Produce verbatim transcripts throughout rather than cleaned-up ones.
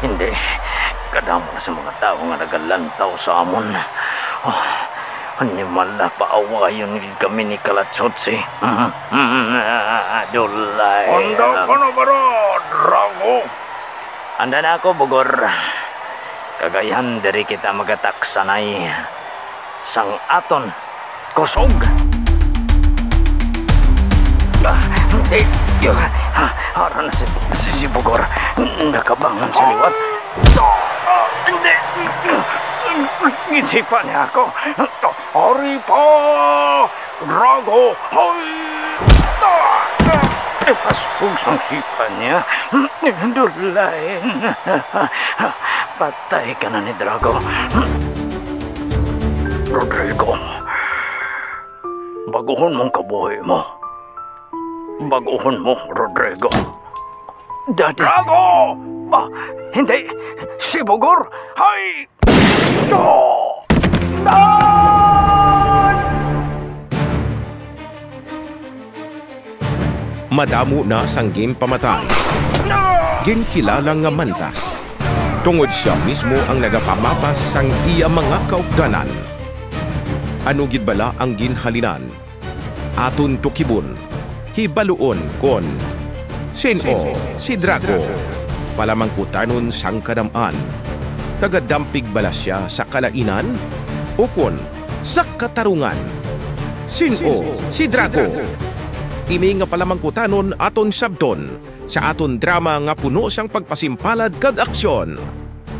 Hindi. Kadamo na sa mga tawo nga nagalantaw sa amon. Oh, animal, paawayon gid kami ni Kalatsotsi. Dulay. Handa ka na ba, Drago? Handa na ako, Bugor. Kag ayhan diri kita magataksanay sang aton kusog. Ah, hindi. Ah, ara na si, si, si Bugor. Nakabangon sa liwat. Ah, hindi. Ginsipa niya ako. Ari pa! Drago! Hoy! Ah! Ipasog sang sipa niya. Dulay. Patay ka na ni Drago. Rodrigo, baguhon mong kabuhi mo. Baguhon mo, Rodrigo. Daddy. Drago! Ah, hindi! Si Bugor! Hay! Madamo na sang ginpamatay, ginkilala nga mantas, tungod sia mismo ang nagapamatas sang iya mga kaupdanan. Ano gid bala ang ginhalinan? Aton tukibon, hibaluon kon sin-o si Drago. Palamangkutanon sang kadam-an, tagadampig bala sia sa kalainan ukon sa katarungan? Sin-o si Drago? Ini nga palamangkutanon aton sabton sa aton drama nga puno sang pagpasimpalad kag aksyon.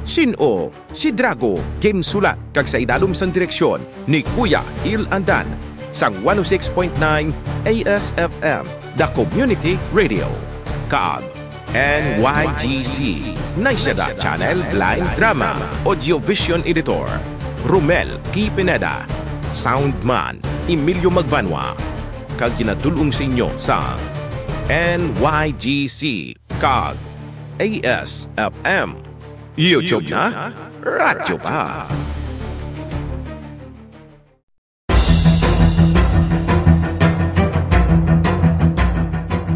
Sin-o si Drago? Ginsulat kag sa idalom sang direksyon ni Kuya Hil Andan sang one oh six point nine A S F M, The Community Radio, kag N Y G C, Naysada Channel Blind Drama, Audio Vision Editor, Romel K. Pineda, Soundman, Emilio Magbanwa, kag ginadul-ong sa inyo sa N Y G C kag A S F M. YouTube na, radyo pa.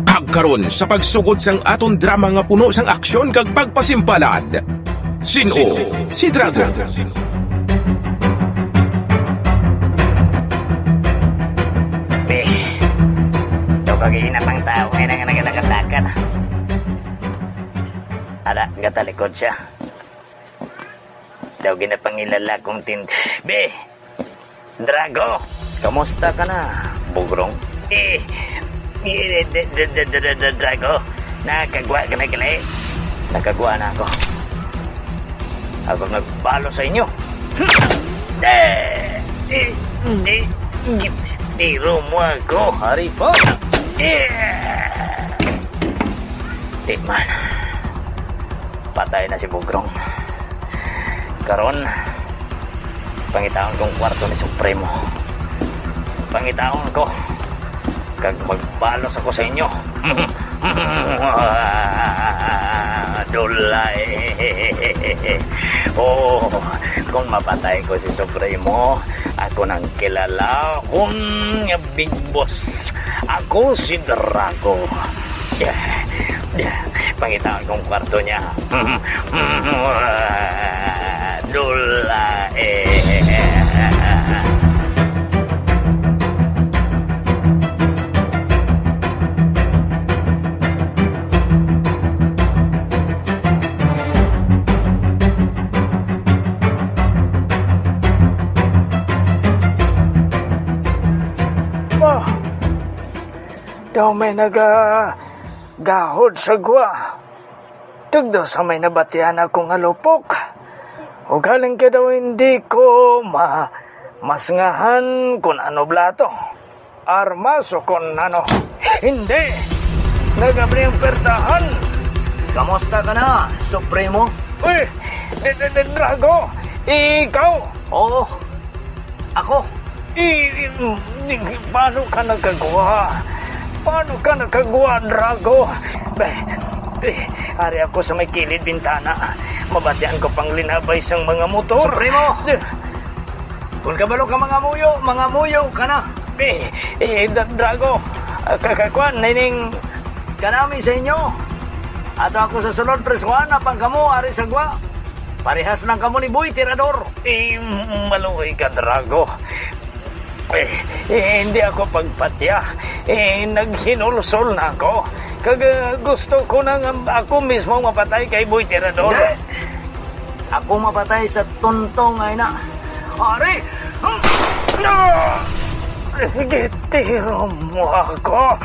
Kag karon, sa pagsugod sang aton drama nga puno sang aksyon kag pagpasimpalad, sin-o si Drago? Be, daw kag hinat ang tawo nga nang nagalakat-lakat. Ara, gatalikod siya. Daw ginapangilala kong tin-, Be! Drago! Kamusta ka na, Bugrong? Eh, eh, d-, d-, d-, d-, d-, Drago, nakagwa ka na gali? Nakagwa na ako. Ako nagbalo sa inyo. Eh, eh, di, di, tiro mo ako, hari po. Eh! Di man. Patay na si Bugrong. Karon, pangitaon kong kwarto ni Supremo. Pangitaon ko. Kag magbalos ako sa inyo. Dulay. Oh, kung mapatay ko si Supremo, ako nang kilalahon nga Big Boss. Ako si Drago. Pangita kong kwarto niya. Dula, eh. Wah! Daw may nagagahod sa gwa. Tugdo sa may nabatian ako nga lupok. Ugaling ka daw hindi ko ma-, masngahan kung ano blato. Armas o kung ano. Hindi! Nagabli ang pertahan! Kamusta ka na, Supremo? Uy! D-, d-, d-, Drago! Ikaw! Oo. Ako? I-, i-, paano ka nagkagwa? Paano ka nagkagwa, Drago? Be, eh, ari ako sa may kilid bintana. Mabatian ko pang linabay sang mga motor. Supremo! Eh. Kung kabalo ka, mga muyo, mga muyo ka na. Eh, eh, Dra-, Drago, ah, ka-, ka-, kwan, nining kanami sa inyo. Ato ako sa sulod, Pres Juan, apang kamo ari sa gwa. Parehas lang kamo ni Boy Tirador. Eh, maluoy ka, Drago. Eh, eh, hindi ako pagpatya. Eh, naghinulsol na ako. Kag, ah, gusto ko na nga ako mismo mapatay kay Boy Tirador. Hindi. Ako mapatay sa tunto nga ina. Ari! Gitiro mo ako.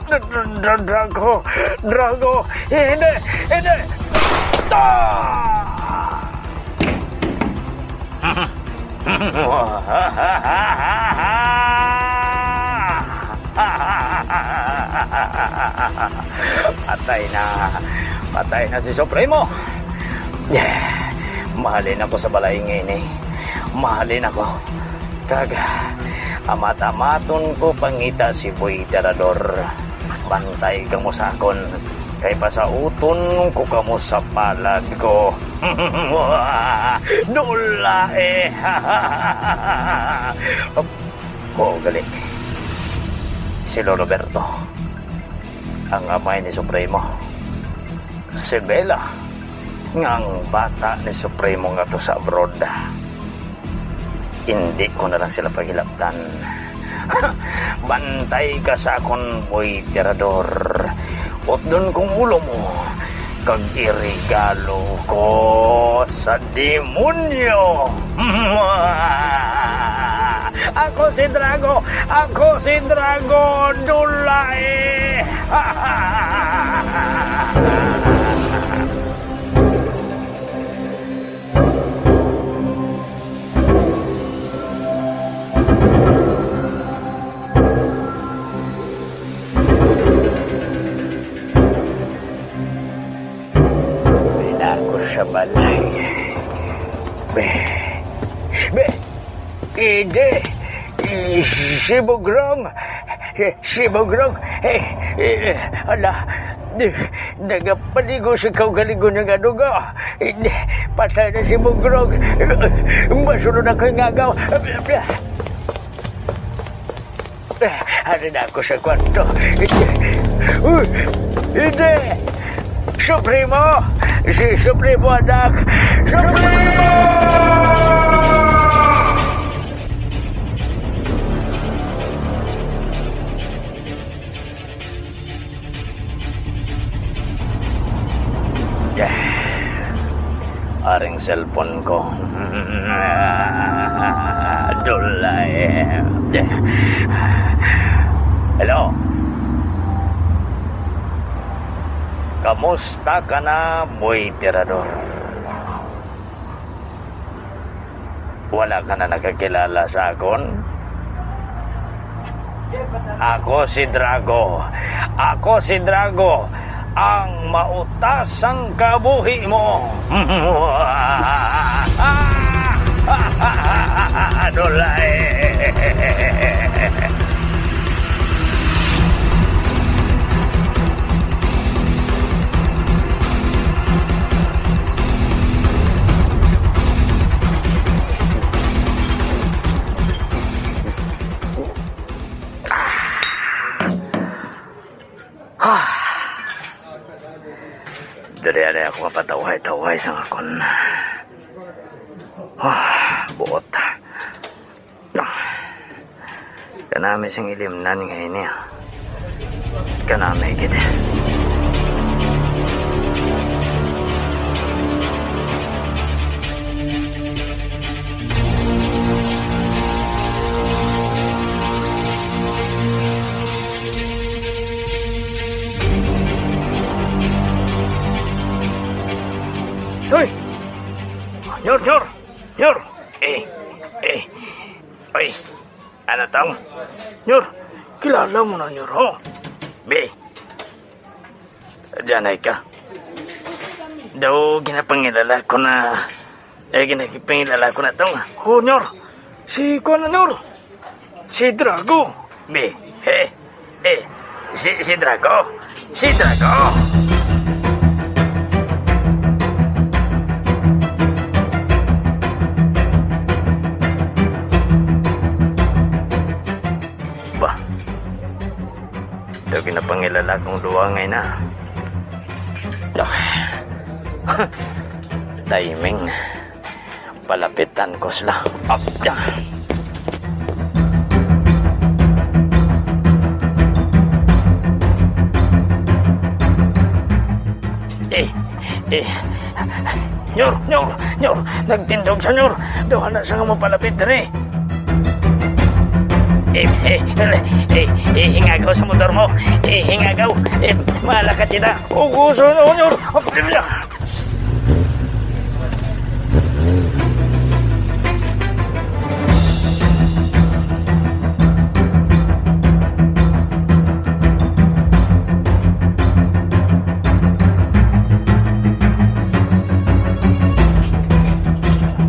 Dra-, dra-, Drago, Drago, hindi, hindi. Ah! Patay na. Patay na si Supremo. Mahalin ako sa balay nga ini. Mahalin ako. Kag amat-amaton ko pangita si Boy Tirador. Bantay kamo sa akon, kay pasauton ko kamo sa palad ko. Dula, eh. Oo, gali. Si Lolo Berto, ang amay ni Supremo. Si Bella, nga ang bata ni Supremo nga to sa abroad. Hindi ko na lang sila paghilabtan. Bantay ka sa akon, Boy Tirador. Utdon kong ulo mo, kag iregalo ko sa demonyo. Ako si Drago! Ako si Drago! Dulay! Wala ko sa balay. Be, be, hindi. Si Bugrong. Si, si Bugrong. Eh, eh, ala, nagapaligo sa kaugalingon nga dugo. Hindi, patay na si Bugrong. Masunod ako yung agaw. Eh, ari na ako sa kwarto. Uy, hindi! Supremo! Si Supremo, anak! Supremo! Aring cellphone ko. Dulay. Hello? Kamusta ka na, Boy Tirador? Wala ka na nakakilala sa akon? Ako si Drago. Ako si Drago, ang mautas sang kabuhi mo. Dulay. Diri anay ako mapatawhay-tawhay sa akon, ah, buot. Kanami sing ilimnan nga ini, ah. Kanami gid. Hoy! Nyor, Nyor! Nyor! Eh, eh. Oy, ano tong? Nyor, kilala mo na, Nyor, ho? Be, diyan ay ka. Daw ginapangilala ko na, eh, ginapangilala ko na tong. Ho, Nyor. Si kuwan na, Nyor. Si Drago. Be, he, eh, si, si Drago. Si Drago. Ba? Daw ginapangilala kong duwa ngay na. Timing. Palapitan ko sila. Apya. Eh, eh. Nyor, nyor, nyor. Nagtindog siya, nyor. Daw na siya nga mapalapit diri. Eh, eh, eh, eh, eh, hingagaw sa motor mo. Eh, hingagaw. Eh, malakat kita. Uguso na, nyor. Apya.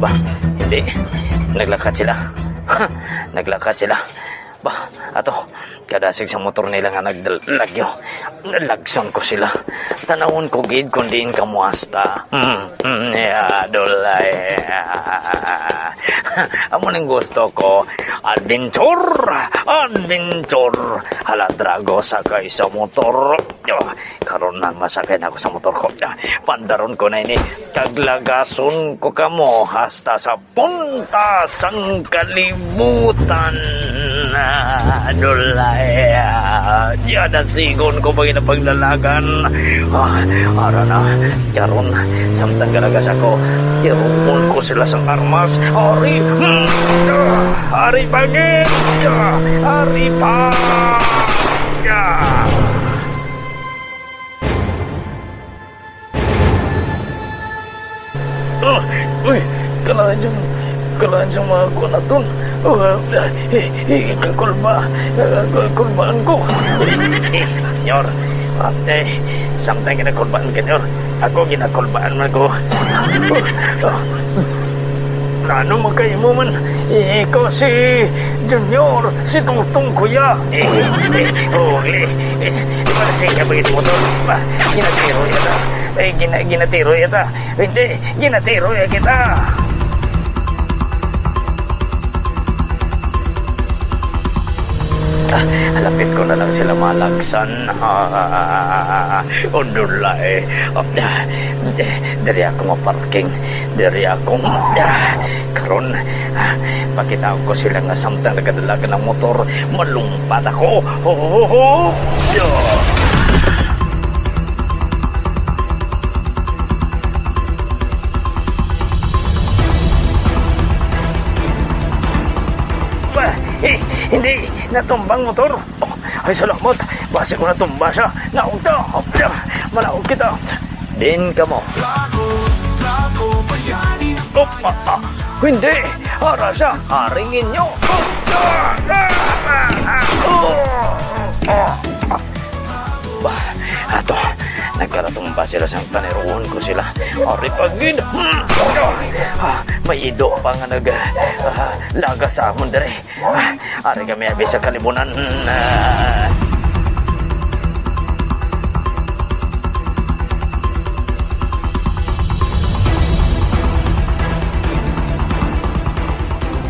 Ba, hindi. Naglakat sila. Naglakat sila. Ba, ato, kadasig sa motor nila nga nagdalagyo. Nalagson ko sila. Tanawon ko gid kung diin kamo hasta. Hmm, hmm, ya, Dulay. Amo ning gusto ko. Adventure! Adventure! Hala, Drago, sakay sa motor. Oh, karon na masakay na ako sa motor ko. Pandaron ko na ini. Kag lagason ko kamo hasta sa punta sang kalibutan. Ah, Dulay, ah, ya, dasigon ko pa gid ang paglalagan. Ah, ara na, karon, samtang galagas ako, tiruon ko sila sang armas. Ari, hmm, ah, ari pa gid, ah, ari pa. Ah. Oh, uy, kalain siyang, kalain siyang mga kuan naton. Oh, ah, eh, eh, kakulba, ah, kakulbaan ko. Eh, Nyor, ah, eh, samtang ginakulbaan ka, Nyor, ako ginakulbaan man ko. Oh, oh. Ano man kay imo man? Eh, ikaw si Junior, si Tungtong, kuya. Eh, eh, oh, eh, eh, di ba na siya ba ito motor? Ba, ginatiro yata. Eh, gina-, ginatiro yata. Hindi, ginatiro ya kita. Ah, halapit ko na lang sila malagsan. Ah, Dulay. Ah, diri ako maparking. Diri ako. Ah, karon, ah, pakitaon ko sila nga samtang nagadalagan ang motor, malumpat ako. Ho, ho, ho, ho. Ba, eh, hindi. Natumba ang motor. Oh, ay, salamat. Basi ko natumba siya. Naog ta. Hopya. Manaog kita. Din kamo. Op, ah, ah. Hindi. Ara siya. Ari ninyo. Op, ah, ah, ah, ah. Oh, ah, ah. Ba, ato, nagkaratumba sila sang paniruon ko sila. Ari pa gid. Hmm. Ah, may ido pa nga nag, ah, lagas sa amon diri. Ah, ari kami abi sa kalibunan. Ah.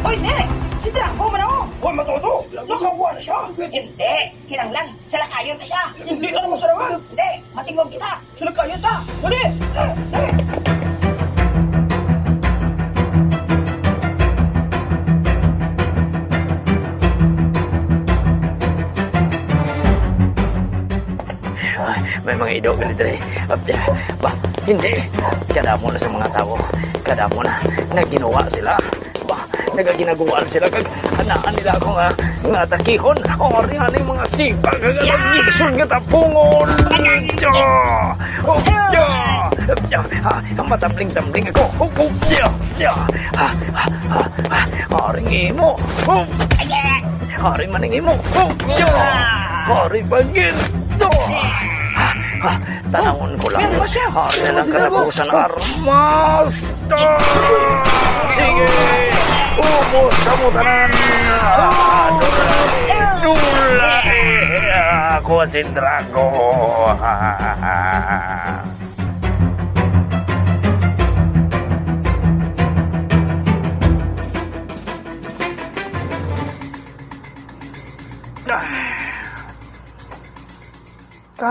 Oy, ne! Si Drago man, oh! Uy, matuto! Nakawa na siya! Hindi! Kinanglan! Salakayon ta siya! Hindi, ano mo sa naman? Hindi! Matingog kita! Salakayon ta! Dali! Dali! Ay, may mga ido gali diri. Ba, hindi. Kadamo na sa mga tawo. Kadamo na. Nagginuwa sila. Ba, nagaginaguan sila kag anaan nila ako nga, nga atakihon. O, ari ani mga sipa kag ang isog nga tapungon. Ya! O, ya! Ya! Ah, matabling-tabling ako. O, o, ya! Ya! Ah, ah, ah, ah, ari ang imo. O, ari man ang imo. O, ya! Ari pa gid. O! Ah, ah, tanawon ko lang. Meron ba siya? Ari na lang katapusan armas. Sige! Ubos sa mo tanan! Ah, Dulay! Dulay! Ako si Drago!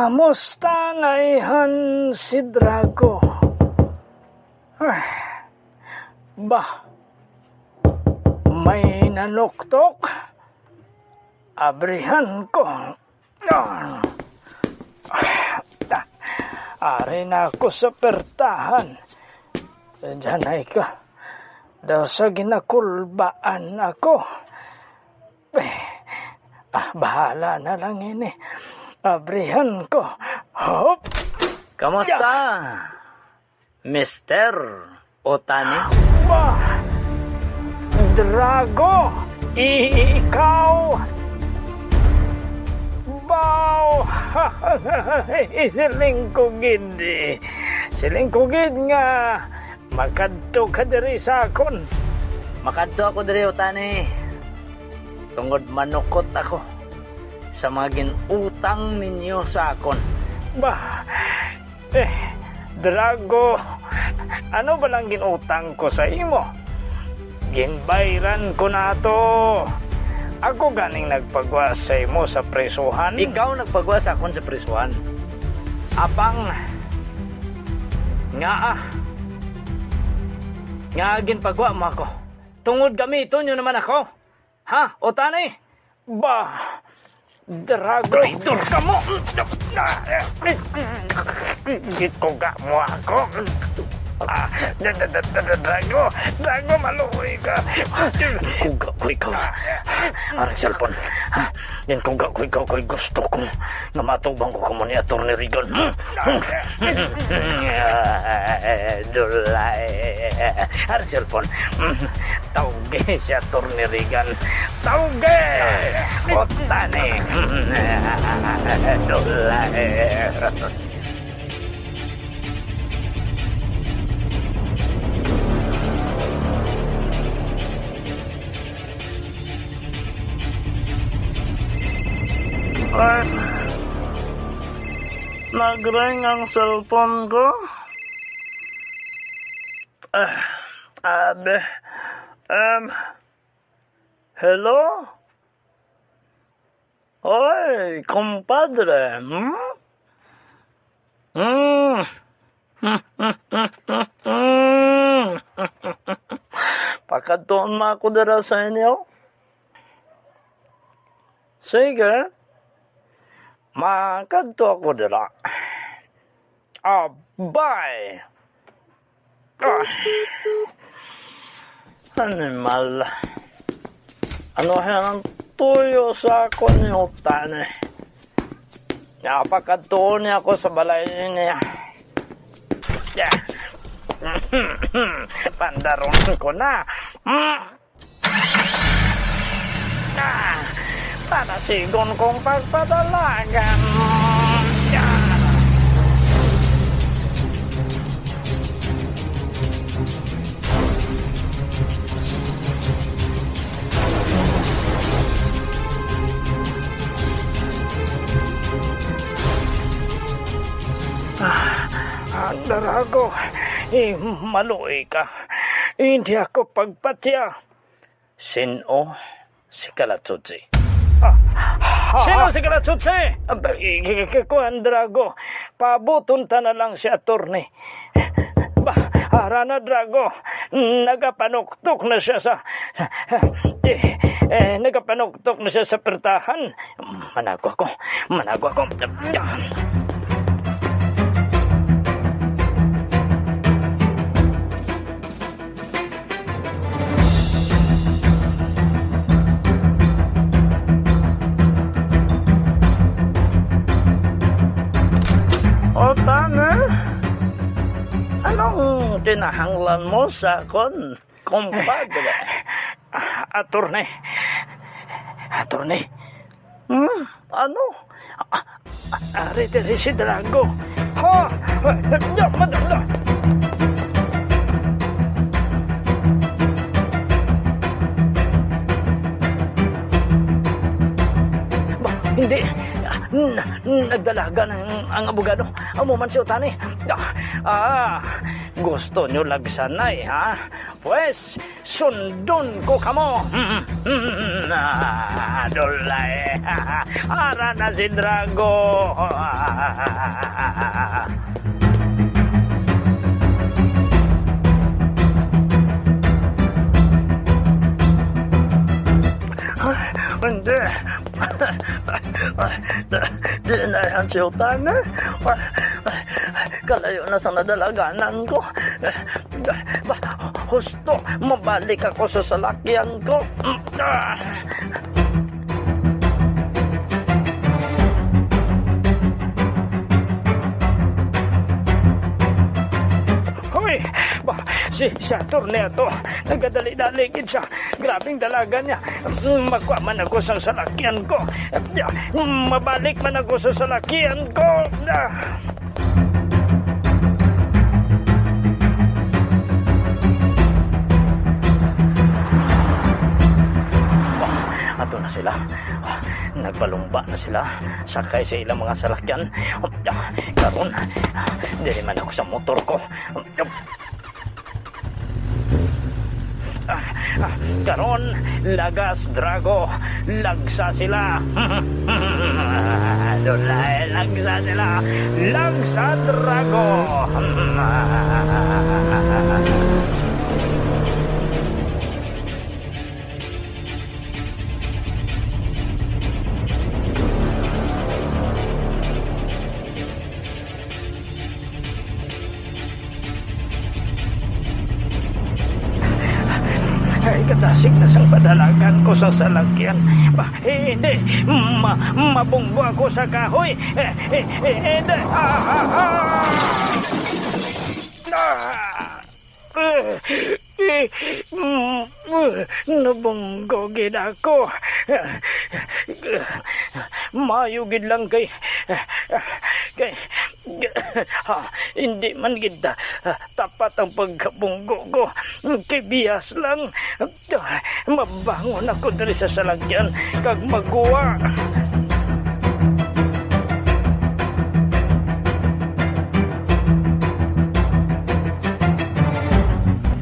Musta na ihan si Drago? Ah, ba, may nanuktok? Abrihan ko. Ah, ari na ako sa pertahan. Diyan ay ka. Daw sa ginakulbaan ako. Eh, ah, bahala na lang ini. Abrihan ko. Hop! Kamusta, Mister Otani? Ba! Drago! Ikaw! Baw! Siling ko gid, eh. Siling ko gid nga makadto ka diri sa akon. Makadto ako diri, Otani, tungod manukot ako sa mga gin-utang ninyo sa akon. Ba, eh, Drago, ano ba lang gin-utang ko sa imo? Ginbayran ko na to. Ako ganing nagpagwa sa imo sa prisuhan. Ikaw nagpagwa sa akon sa prisuhan. Apang, ngaa, ngaa ginpagwa mo ako? Tungod gamiton nyo naman ako? Ha, Otani? Ba, Drago. Traitor ka mo! Gikuga mo ako. Ah, da, da, da, da, da, Drago, Drago, maluoy ka. Gikuga ko ikaw. Arang cellphone. Gikuga ko ikaw kay gusto ko nga matubang ko kamo ni Attorney Regan. Dulay. Arang cellphone. Tawgi si Attorney Regan. Tawgi! Otani! Dulay! Ay, nag-ring ang cellphone ko. Ah, abe. Um, hello? Oy, kumpadre, hmm? Hmm. Pakadtuon mo ako dira sa inyo? Sige. Makadto ako dira. Abay! Ah. Animal. Ano yan ang tuyo sa akon ni Otani? Napakadtuon niya ako sa balay niya. Yeah. Pandaron ko na. Mm. Ah, para sigon kong pagpadalagan. Ah. Ah, Drago, eh, maluoy ka. Hindi ako pagpatya. Sin-o si Kalatsutsi? Ah, ha? Sin-o si Kalatsutsi? Ah, ba, i-, i-, i-, kuwan, Drago. Paabuton ta na lang si Attorney. Ba, ara na, Drago. Nagapanuktok na siya sa, eh, eh, nagapanuktok na siya sa pertahan. Manago ako. Manago ako. O, Tana, anong kinahanglan mo sa akon, kumpadre? Attorney. Attorney. Hmm? Ano? Ah, ah, ari diri si Drago. Ha? Ah, ah, madala. Ba, hindi. Na, na, Nagdalagan ang, ang abogado. Amo man si Utani. Ah, ah, gusto nyo lagsanay, ha? Pwes, sundon ko kamo. Ah, dulay. Ara na si Drago. Hindi. Di na yan si Utani. Kalayo na sa nadalaganan ko. Ba, husto, mabalik ako sa salakyan ko. Hoy, ba, si, si Attorney ato, nagadali-dali gid siya. Grabing dalaga niya. Magkuha man ako sa salakyan ko. Mabalik man ako sa salakyan ko. Ah. Oh, ato na sila. Oh, nagpalumba na sila. Sakay sa ilang mga salakyan. Oh, karon, diri man ako sa motor ko. Ah, ah, karon, lagas, Drago. Lagsa sila. Dulay, lagsa sila. Lagsa, Drago. Ay, kadasig na sang padalagan ko sa salakyan. Ba, eh, hindi. Ma-, mabunggo ako sa kahoy. Eh, eh, eh, hindi. Ah, ah, ah! Ah! Eh, eh, mm, eh, nabunggo gid ako. Maayo gid lang kay, kay, ha, hindi man gid, ah, tapat ang pagkabunggo ko. Kay bihas lang. Mabangon ako diri sa salakyan kag maggwa.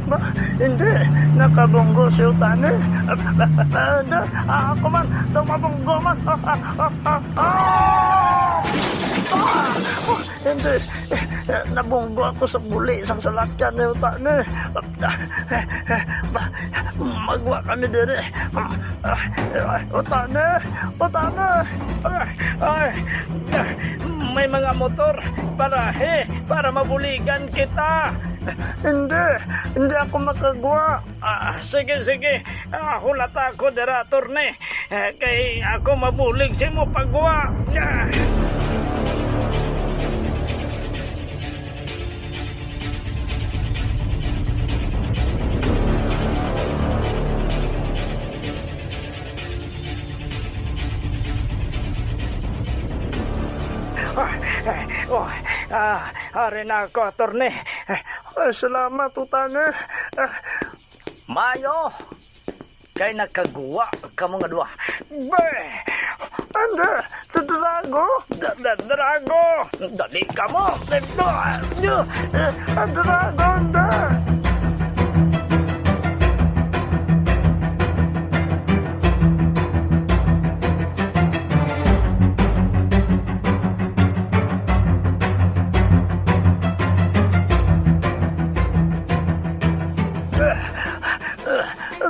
Ba, hindi. Nakabunggo si Utani. Hindi. Ako man. Daw mabunggo man. Ah! Hindi. Nabunggo ako sa buli sang salakyan ni Utani. Ba, maggwa kami diri. Utani! Utani! Ay, ay, may mga motor, parahe, para mabuligan kita. Hindi, hindi ako makagwa. Ah, sige, sige. Ah, hulata ko dira, attorney. Eh, kay ako mabulig sa imo pagwa. Ah! Ah, eh, oh, ah, ari na ako, attorney. Ay, salamat, Utani. Ah. Mayo! Kay nakagwa kamo nga duha. Be! Anda? Drago? Da-, da-, Drago! Dali kamo! Drago! Anda?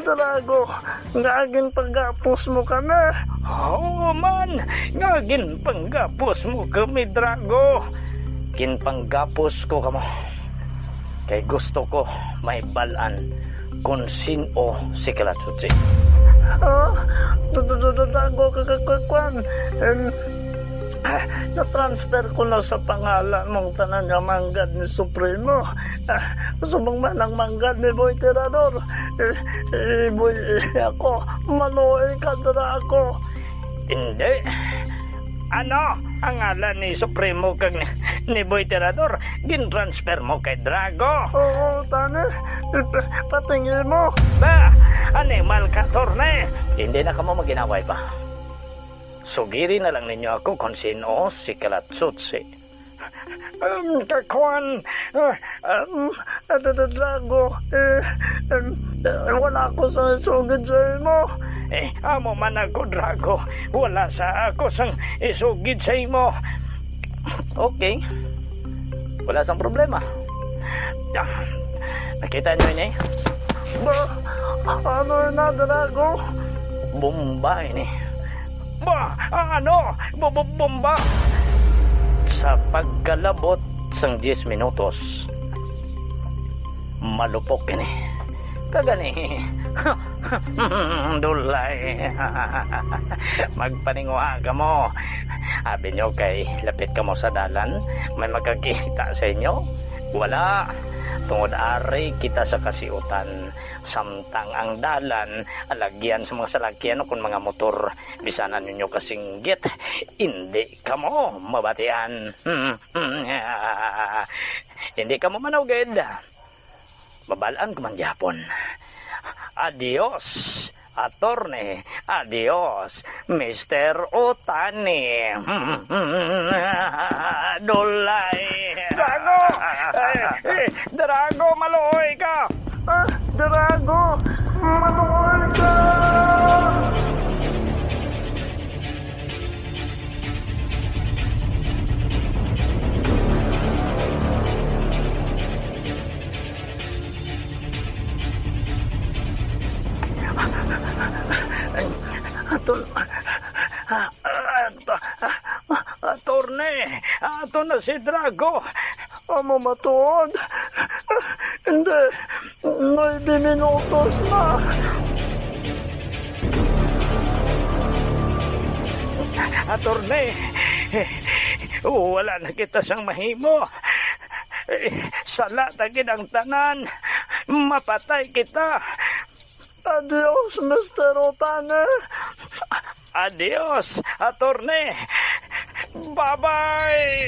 Drago, nga ginpanggapos mo kami? Oo man, nga ginpanggapos mo kami, Drago. Ginpanggapos ko kamo kay gusto ko mahibal-an kon sin-o si Kalachuchi. Ah, Drago, ka-, ka-, ka-, kwan. Em, Ah, na-transfer ko na sa pangalan mong tanan nga manggad ni Supremo. Ah, subong man ang manggad ni Boy Tirador. Eh, eh, boy, eh, ako, maluoy ka, Drago. Hindi. Ano ang ngalan ni Supremo kag ni, ni Boy Tirador? Gin-transfer mo kay Drago? Oo, tani. Pa-, patingin mo. Ba, animal ka, Torne. Hindi na kamo mag-inaway pa. Sugiri na lang ninyo ako kung sino si Kalatsutsi. Um, kakuan, uh, um, Drago, eh, um, eh, wala ako sa isugid sa imo. Eh, amo man ako, Drago. Wala sa ako sang isugid sa imo. Okay. Wala sang problema. Ah, nakita niyo ini? Ba, ano na, Drago? Bomba ini. Ba, ano? Bo-, bo-, bomba? Sa pagkalabot sang diyes minutos, malupok ini. Kagani, Dulay. Magpaninguha kamo. Abi nyo kay lapit kamo sa dalan, may makakita sa inyo? Wala. Tungod ari kita sa kasiutan, samtang ang dalan alagyan sa mga salakyan o kon mga motor. Bisan ano nyo kasinggit, indi kamo mabatian. Indi kamo manugid. Mabal-an ko man gyapon. Adios, Attorney. Adios, Mister Otani. Dulay. Drago! Eh, eh, Drago, maluoy ka! Ah, Drago, maluoy ka! Aton, Attorney, ato na si Drago. Amo matuod? Hindi. Nuebe minutos na. Attorney, wala na kita sang mahimo. Sala ta gid ang tanan. Mapatay kita. Adios, Mister Otani. Adios, Attorney. Bye-bye!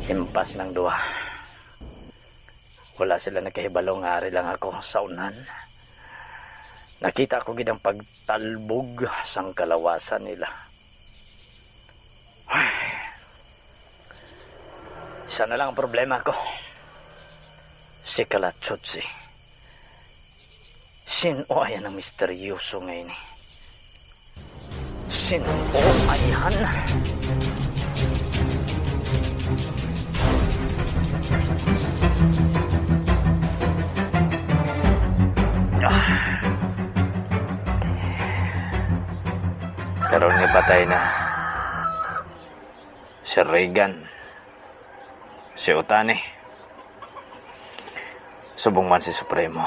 Impas ng duha. Wala sila nakahibalo nga ari lang ako sa unan. Nakita ko gid ang pagtalbog sang kalawasan nila. Isa na lang ang problema ko. Si Kalatsutsi. Sin-o aya ang misteryoso nga ini? Sin-o ayhan? Ah. Karon nga patay na si Regan, si Otani, subong man si Supremo.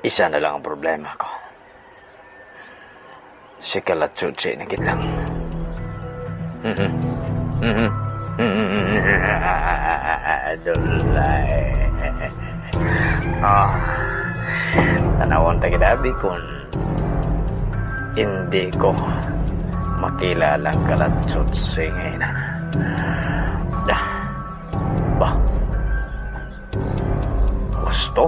Isa na lang ang problema ko. Si Kalatsutsi na gid lang. Mhm. Mhm. Dulay. Ah, tanawon ta gid abi kung hindi ko makilala ang Kalatsutsi nga ina. Ah, ba? Gusto?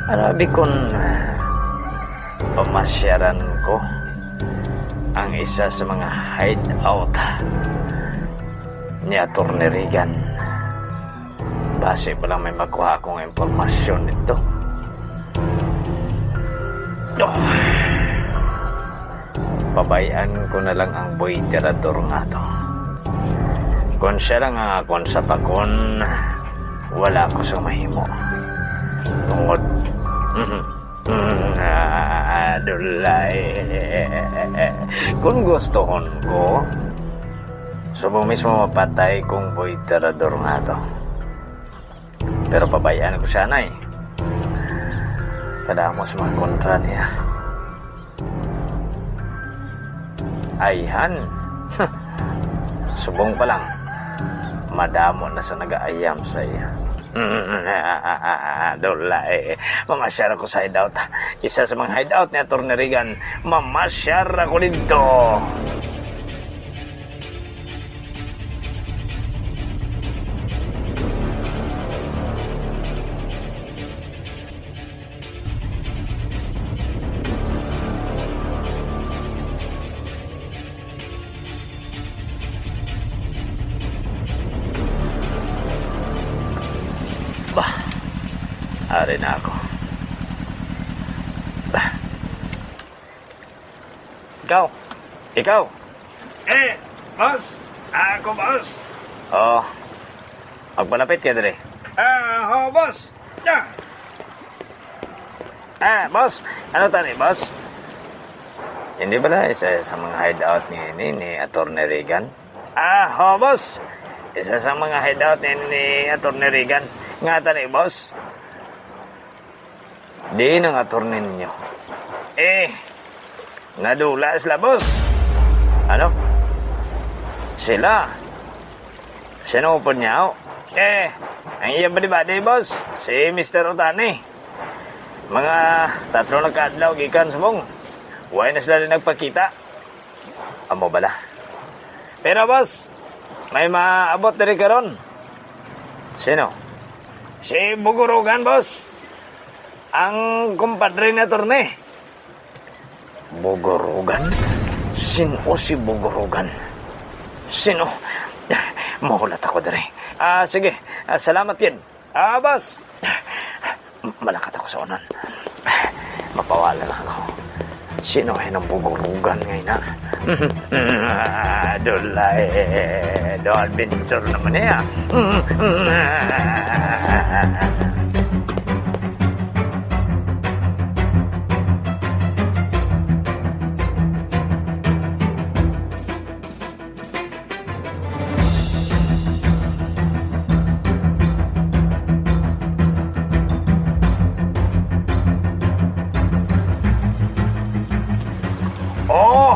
Ano abi kung pamasyaran ko ang isa sa mga hideout ni Attorney Regan? Basi pa lang may makuha akong impormasyon dito. Oh. Pabay-an ko na lang ang boy tirador nga to. Kung siya lang ang akon sapakon, wala ko sa mahimo. Tungod, mhm, mhm, ah, Dulay. Kung gustuhon ko, subong mismo mapatay kong boy tirador nga to. Pero pabay-an ko siya, nay. Kadamo sa mga kontra niya. Ayhan. Subong pa lang, madamo na sa nagaayam sa iya. Dulay. Mamasyar ako sa hideout. Isa sa mga hideout ni Attorney Regan. Mamasyar ako dito. Ari na ako. Ikaw. Ikaw. Eh, boss. Ako, boss. Oh. Magpalapit ka diri. Ah, ho, boss. Ah. Ah, boss. Ano tani, boss? Hindi bala isa sa mga hideout ni, ni, ni Attorney Regan? Ah, ho, boss. Isa sa mga hideout ni, ni Attorney Regan. Nga tani, boss? Diin ang attorney ninyo? Eh, nadula sila, boss. Ano? Sila? Sino po niya? Eh, ang iya badi-badi, boss. Si Mister Otani. Mga tatlo na ka adlaw gikan subong. Wala na sila nagpakita. Amo bala. Pero, boss, may maabot diri karon. Sino? Si Bugurugan, boss. Ang kumpadre ni attorney. Bugurugan? Sino si Bugurugan? Sino? Mahulat ako diri. Ah, sige. Ah, salamat, Yen. Ah, boss. Malakat ako sa unan. Mapawala na ako. Sino ay nang bugurugan nga ina? Dulay. Do adventure naman niya. Oh!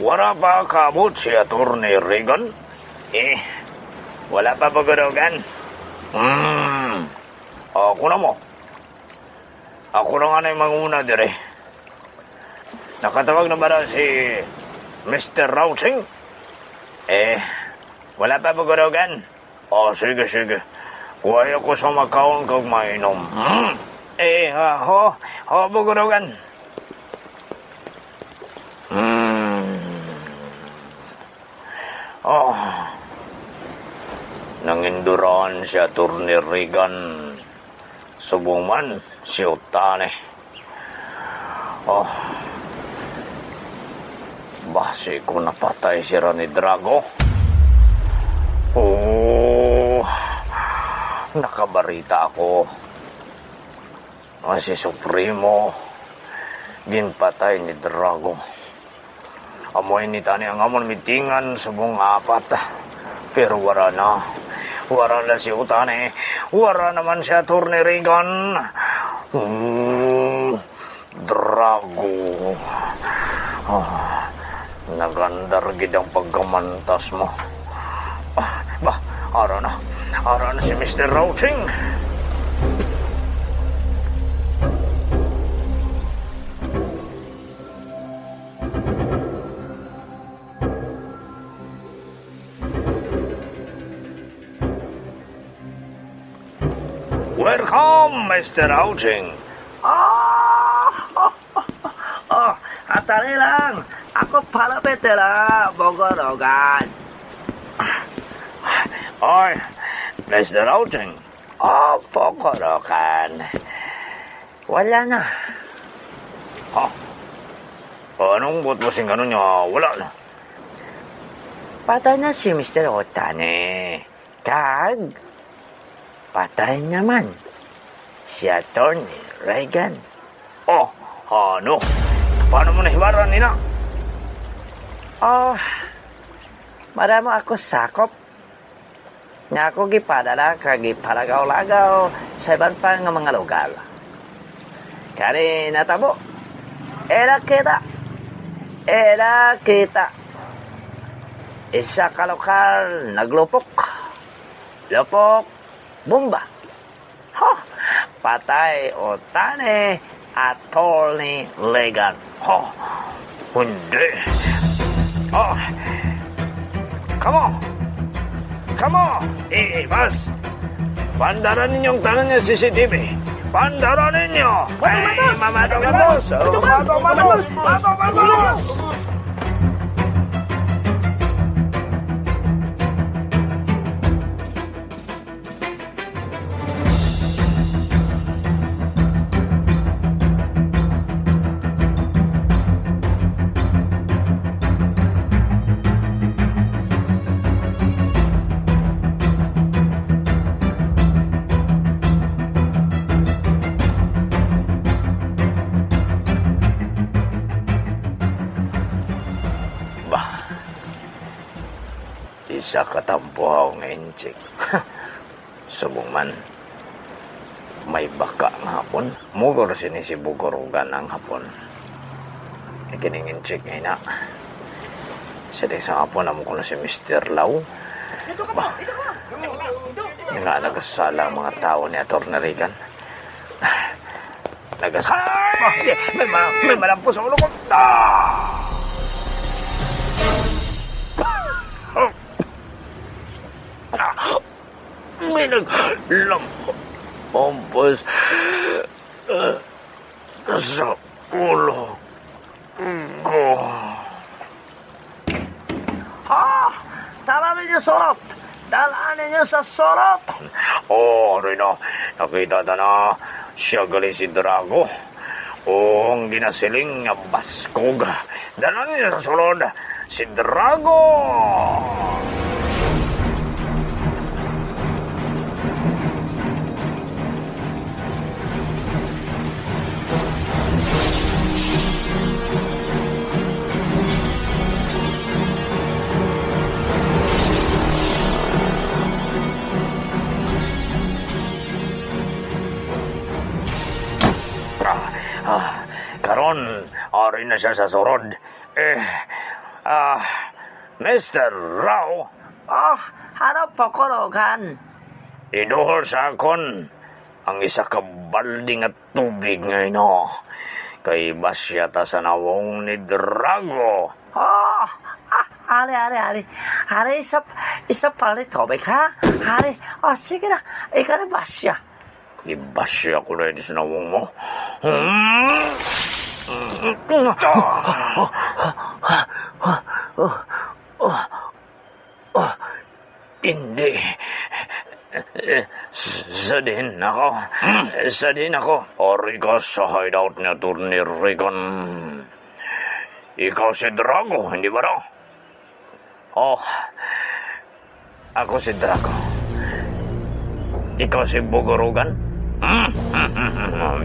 Wala pa kaabot si Attorney Regan? Eh, wala pa, Bugurugan. Hmm. Ako na mo. Ako na nga na yung manguna dire. Nakatawag na ba na si Mister Routing? Eh, wala pa, Bugurugan. Oh, sige, sige. Kuha ako sa makaon kag mainom. Hmm? Eh, ah, ho, ho, Bugurugan. Hmm. Oh. Nanginduran si Attorney Regan. Subong man si Otani. Oh. Basi ko napatay sira ni Drago. Oh. Nakabarita ako nga si Supremo ginpatay ni Drago. Amo ini tani ang amon mitingan subong nga apat. Pero wara na. Wara na si Otani. Wara naman si Attorney Regan. Hmm, Drago. Ah, nagandar gid ang pagkamantas mo. Ah, ba, ara na. Ara na si Mister Routing. Welcome, Mister Routing. Ah! Oh, atari lang. Ako pala, Petela, Bogorogan. Oy, Mister Routing. Oh, Bogorogan. Wala na. Ha? Anong buot mo sing ganun nga wala na? Patay na si Mister Otani. Kag patay naman si Attorney Regan. Oh, ano? Paano mo nahibaran nila? Oh, maramo ako sakop nga ako gipadala kag gipalagaw-lagaw sa iban pa nga mga lugar. Kani natabo, ila kita, ila kita. Isa ka lokal naglupok. Lupok, bomba. Ha? Patay, Otani, Attorney Regan. Ha? Hindi. Oh. Kamo. Kamo. Eh, eh, boss. Pandaran ninyo ang tanan nga C C T V. Pandaran ninyo. Mato, matos. Mato, matos. Mato, matos. Mato, matos. Sa katampuhaw nga injik. Subong man, may baka nga hapon. Mugor sini si Bugurugan ang hapon. Ikining injik nga ina. Sa di sa hapon, amo ko na si Mister Lau. Dito ka po! Dito ka po! Nga nagasala ang mga tao ni Attorney Regan. Nagasala. Ay! May ma-, may malampo sa ulo ko. Ah! May naglampas, ah, sa ulo ko. Ah! Dala ninyo surot! Dala ninyo sa surot! Oh, ano na? Nakita ta na siya gali si Drago. O ang ginasiling nga baskog. Dalan niya sa sulod, si Drago! Ah, ah, karon, ari na siya sa surod. Eh, ah, Mister Rao. Oh, ano po, Kurugan? Iduhol sa akon ang isa ka balde nga tubig nga ino. Kay basya ta sa nawong ni Drago. Oh, ah, ari, ari, ari. Ari, isa, isa pa rin tubig, ha? Ari, oh, sige na. Ikaw na basya. Ibasya ko na ini sa nawong mo. Hmm? Hindi. Sa din ako. Sa din ako. Ari ka sa hideout ni Attorney Regan. Ikaw si Drago, hindi ba raw? Oh, ako si Drago. Ikaw si Bugurugan?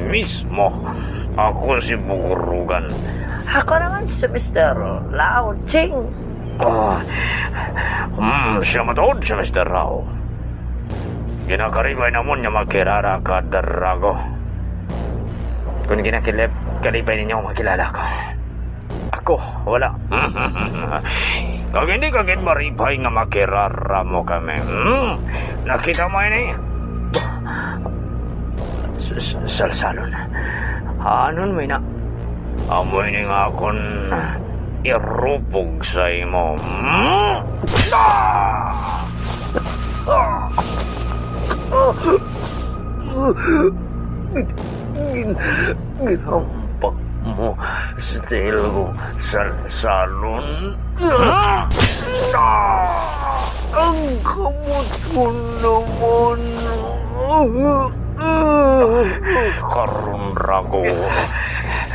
Mismo. Ako si Bugurugan. Ako naman si Mister Lao Ching. Oh, hmm, siya matuod si Mister Rao. Ginakaribay namon nga makilala ka, Drago. Kung ginakilip-, kalipay ninyo makilala ko. Ako, wala. Kag hindi ka gid maripay nga makirara mo kami. Hmm? Nakita mo ini? S-, s-, salsalon. Anon mo ina? Amo ini nga akon irupog sa imo. Hmm? Ah! Ah! Gin-, ginhampak mo sa tiil ko, salsalon. Ang kamot ko naman. Karon, Drago,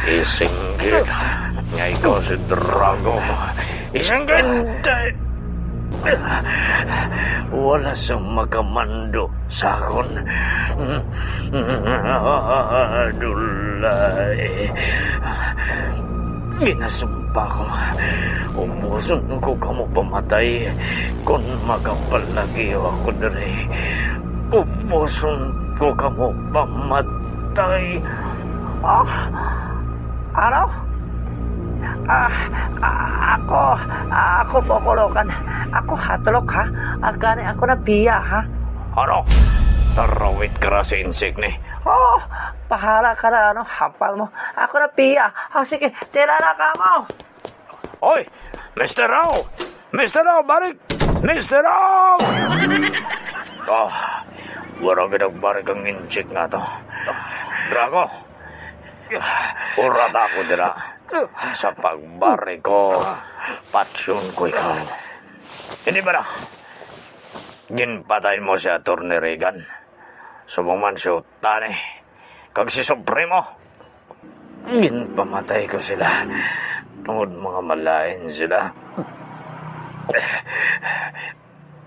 isinggit nga ikaw si Drago. Isang ganda. Wala sang makamando sa akon. Dulay. Ginasumpa ko. Ubuson ko kamo pamatay kon makapalagyo ako diri. Ubuson ko kamo pamatay. Ah, ano? Ah, ah, ako, ah, ako po, Kurugan. Ako hatulok, ha? Ah, gani ako na piya, ha? Ano? Tarawit ka ra sa insik ni. Oh, bahala ka na, ano, hampal mo. Ako na piya. Ah, sige, tira na ka mo. Oy, Mister Rao! Mister Rao, barik! Mister Rao! Ah, wala gid nagbarik ang insik nga to. Drago, urata ako dira. Sa pagbari ko, patyon ko ikaw. Hindi ba na? Ginpatay mo si Attorney Regan. Subong man si Utani kag si Supremo. Ginpamatay ko sila tungod mga malain sila.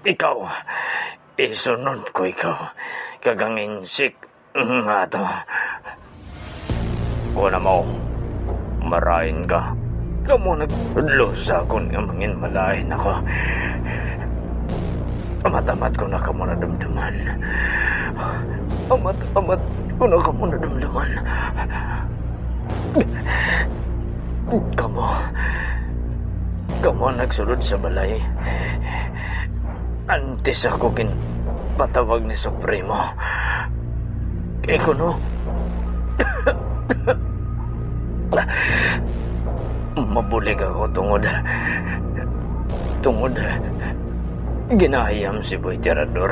Ikaw, isunod ko ikaw, kag ang insik nga ato. Kuha na mo, marain ka. Kamo nagtudlo sa akon nga mangin malain ako. Amat-amat ko na kamo nadumduman. Amat-amat ko na kamo nadumduman. Kamo, kamo ang nagsulod sa balay antes ako ginpatawag ni Supremo. Kay kuno, mabulig ako tungod, tungod ginahayam si Boy Tirador.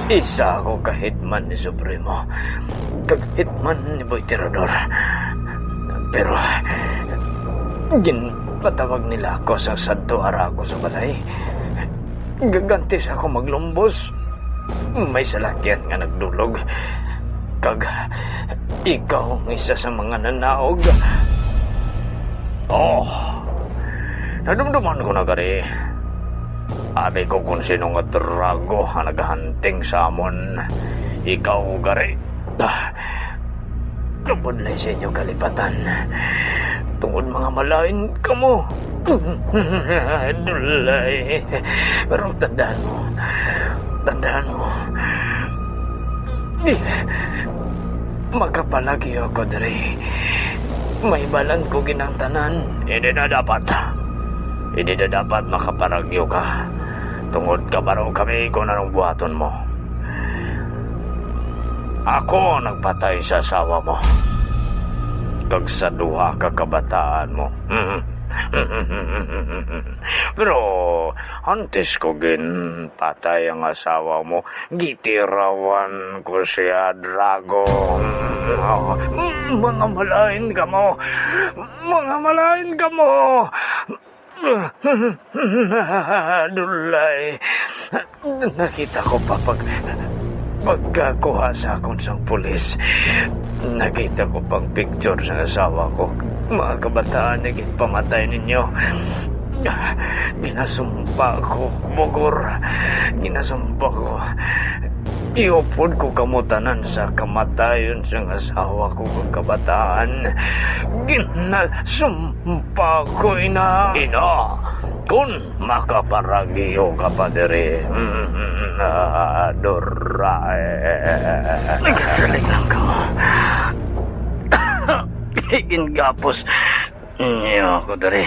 Isa ako ka hitman ni Supremo, kag hitman ni Boy Tirador. Pero ginpatawag nila ako sa sadto ara ako sa balay. Gaganti sa ako maglumbos, may salakyan nga nagdulog, kag ikaw ang isa sa mga nanaog. Oh, nadumduman ko na gani. Abi ko kung sino nga drago ang nagahunting sa amon. Ikaw gani. Ah, nabudlay sa inyo kalipatan. Tungod mga malain kamo. Dulay. Pero tandaan mo. Tandaan mo. Makapalagyo ako diri. May balan ko ginang tanan. Hindi na dapat. Hindi na dapat makaparagyo ka. Tungod kabaro kami kung anong buhaton mo. Ako ang nagpatay sa asawa mo, kag sa duha ka kabataan mo. Pero antes ko ginpatay ang asawa mo, gitirawan ko siya, Drago. Mga malain kamo! Mga malain kamo! Dulay. Nakita ko pa pag, pagkakuha sa akon sang pulis. Nakita ko pang picture sa asawa ko. Mga kabataan nga ginpamatay ninyo. Ginasumpa ko, Bugor. Ginasumpa ko. Iupod ko kamo tanan sa kamatayon sang asawa ko kag kabataan. Ginasumpa ko, ina. Ina, kun makaparagyo ka pa diri. Mm, ah, duray. Nagasiling lang kamo. Gingapos niya ako diri.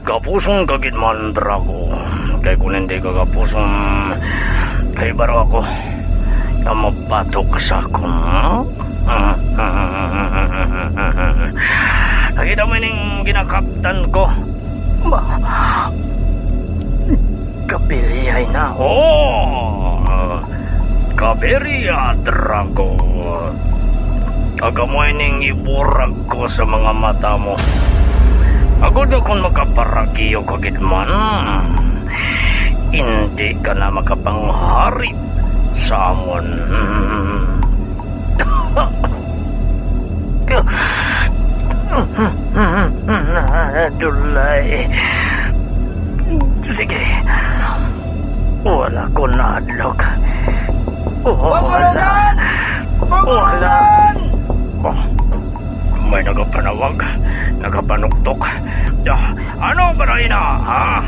Gapuson ka gid man, Drago. Kay kung hindi ka gapuson, kay baro ako nga mabatok sa akon. Nakita mo ining ginakaptan ko? Ba, kapiliay na. Oh! Kaberia, Drago. Kag amo ining iburag ko sa mga mata mo. Agod nga kon makaparagyo ka gid man, hindi ka na makapanghari sa amon. Dulay. Sige. Wala ko nahadlok. Wala. Pagulugan! Pagulugan! Wala. Oh, may nagapanawag, nagapanuktok. Ah, ano ba na ina, ha?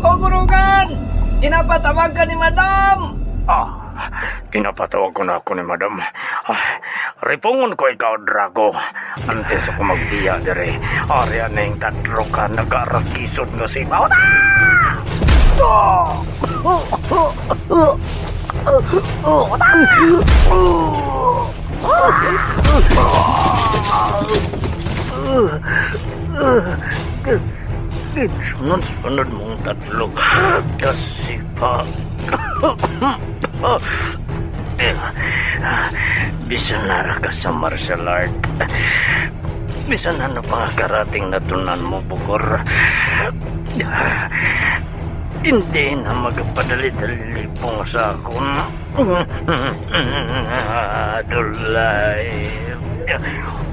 Pagulugan! Ginapatawag ka ni Madam! Ah, ginapatawag ko na ako ni Madam. Ah, ripungon ko ikaw, Drago. Antes ako magbiya diri, ari na ning tatlo ka nagarakisod nga sibaw. Ah! Sunod-sunod mong tatlo ka sibaw. Bisan ara ka sa martial art, bisan ano pa nga karating natunan mo, Bugor, hindi na magapadali-dali lipong sa akon. Dulay.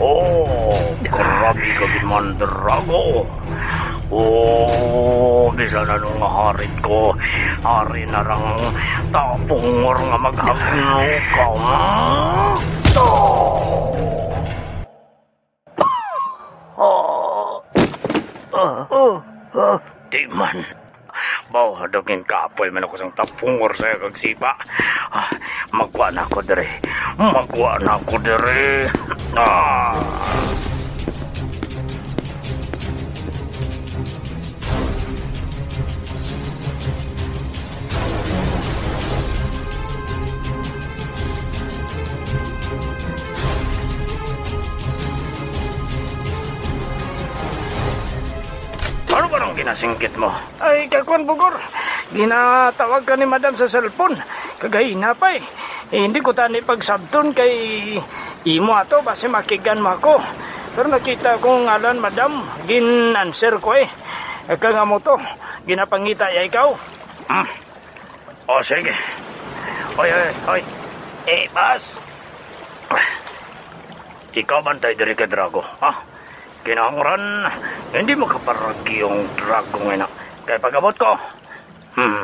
Oh, grabe ka gid man, Drago. Oh, bisan ano nga harit ko, ari na rang tapungor nga maghagno ka. Oh. Oh. Oh. Oh. Di man. Baw, dagin kapoy man ako sang tapungor sa kag sipa. Ah, magwa na ako diri. Magwa na ako diri. Ah. Ano ba nang ginasinggit mo? Ay, kakwan, Bugor. Ginatawag ka ni Madam sa cellphone. Kagahina pa eh. Eh, hindi ko tani pagsabton kay imo ato, basi makigan mo ako. Pero nakita ko ang ngalan, Madam, gin-answer ko eh. Kag amo to, ginapangita ya ikaw. Hmm. O, sige. Oy, oy, oy. Eh, boss. Ikaw bantay diri kay Drago, ha? Kinahanglan, hindi makaparagi yung Drago nga na. Kay pag-abot ko, hmm,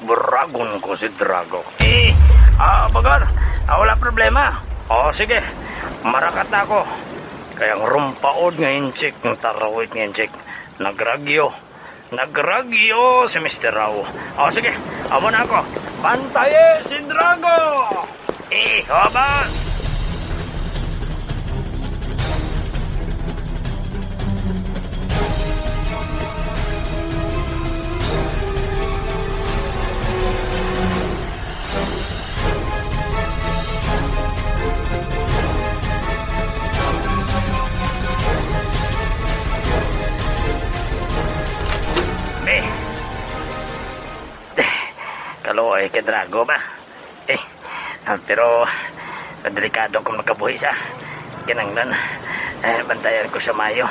buragon ko si Drago. Eh, ah, Bugor, ah, wala problema. O, sige, marakat na ako. Kay ang rumpaod nga inchik, ang tarawit nga inchik, nagragyo. Nagragyo si Mister Raw. O, sige, amo na ako. Bantayi si Drago! Eh, hobas! Be. Kaluoy kay Drago ba? Eh, ah, pero delikado kung makabuhi siya. Kinanglan, eh, bantayan ko siya mayo.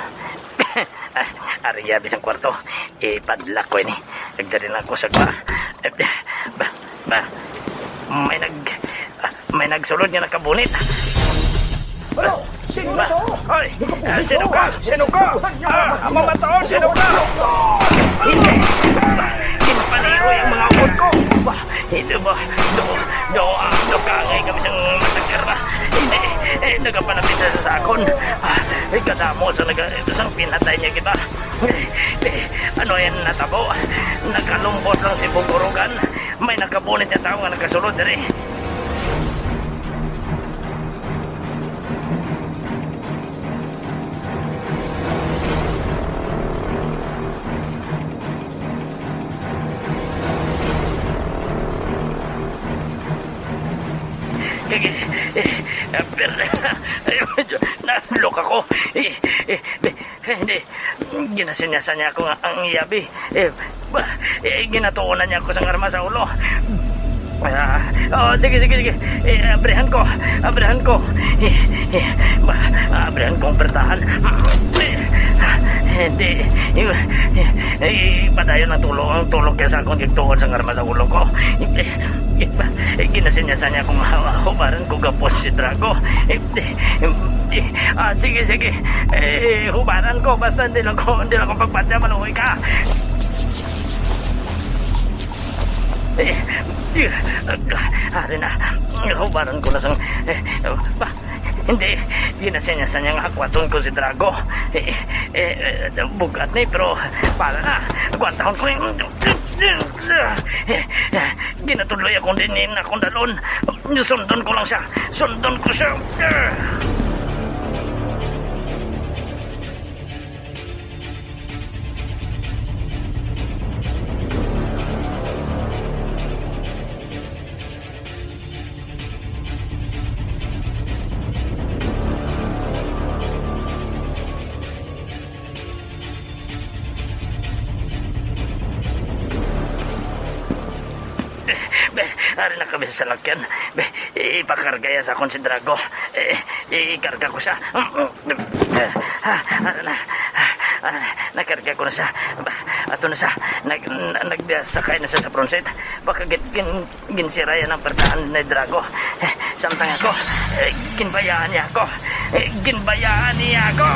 Ah, ariya, bisang kwarto, ipadlock ko ini. Nagdali lang ko sa gwa. Eh, ba, ba, may nag, ah, may nagsulod nga nakabunit. Ano? Sino ba? Hoy! Ah, sino ka? Sino ka? Ah, mamataon, sino ka? Hindi! Ginpaliroy ang mga upod ko! Ba, ito ba? Do, do, ah, do ka ngay kami sang masakir ba? Hindi! Eh, nagapalapit na sa akon. Ah, eh, kadamo sa naga-, sang pinatay niya kita. Eh, eh, ano yan natabo? Nakalumpos lang si Bugurugan. May nakabunit nga tawo nga nakasulod diri. Kag, eh, eh, pero, nahadlok ako. Eh, eh, eh, hindi. Ginasinyasan niya ako nga ang iya abi. Eh, ba, eh, ginatuunan niya ako sang arma sa ulo. Ah, oh, sige, sige, sige. Eh, abrihan ko. Abrihan ko. Eh, eh, ba, abrihan ko ang pertahan. Eh, hindi. Eh, eh, padayon ang tulo, ang tulog kay sa akong gigtuon sang arma sa ulo ko. Eh, eh, ba, eh, ginasinyasan niya akong hawa. Hubaran ko gapos si Drago. Eh, eh, eh, ah, sige, sige. Eh, hubaran ko. Basta hindi lang ko, hindi lang ko pagpatya, maluoy ka. Eh, eh, ari na. Hubaran ko na sang, eh, ba, hindi. Ginasinyasan niya nga hakwaton ko si Drago. Eh, eh, eh, bugat ni, pero para na. Gwantahon ko yung, eh, eh, ginatudloy ako din ni akong dalon. Sundon ko lang siya. Sundon ko siya. Be, ari na kami sa salakyan. Be, ipakarga ya sa akon si Drago. Eh, ikarga ko siya. Ah, ah, ah, ah, nakarga ko na siya. Ba, ato na siya. Nag-, na-, nagbiya-, sakay na siya sa pronsit. Baka gin-, gin-, ginsira ya ang pertahan ni Drago. Eh, samtang ako, eh, ginbayaan niya ako. Eh, ginbayaan niya ako.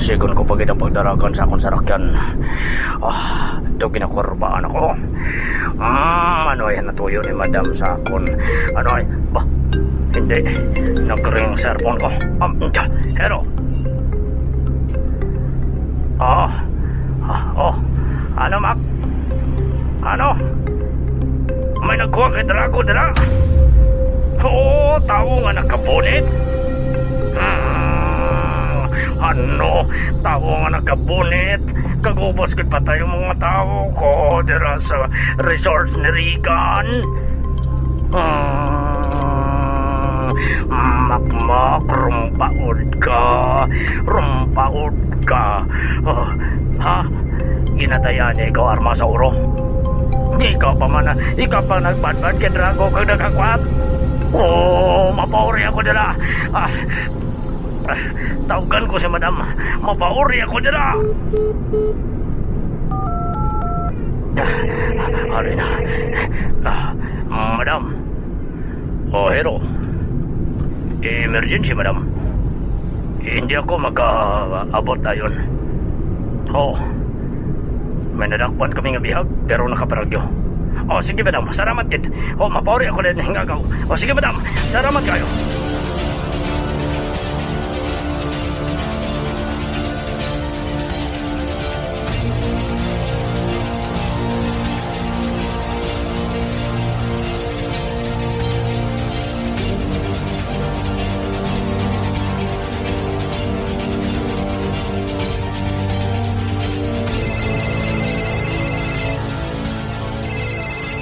Sigon ko pa gid ang pagdaragan sa akon sarakyan. Ah, daw ginakurbaan ako. Hmm, ano ay natuyo ni Madam sa akon? Ano ay, ba, hindi. Nag-ring cellphone ko. Um, hello? Ah, ah, oh. Ano, Mac? Ano? May nagkuha kay Drago dira? Oo, tawo nga nakabunit. Hmm, ano? Tawo nga nakabunit? Kagubos gid patay ang mga tawo ko dira sa resort ni Regan. Hmm, Makmak, rumpaod ka. Rumpaod ka. Oh, ha? Ginatayan niya ikaw, Arma sa Uro? Ikaw pa man, ikaw pa nagbadbad kay Drago kag naghakwat. Oh, mapauri ako dira. Ah, ah, tawgan ko si Madam. Mapauri ako dira. Ah, ari na. Ah, Madam. Oh, Hero. Emergency, Madam. Hindi ako makaabot dayon. Oh. May nadakpan kami nga bihag, pero nakaparagyo. Oh, sige, Madam. Salamat gid. Oh, mapauri ako din hingagaw. Oh, sige, Madam. Salamat kayo.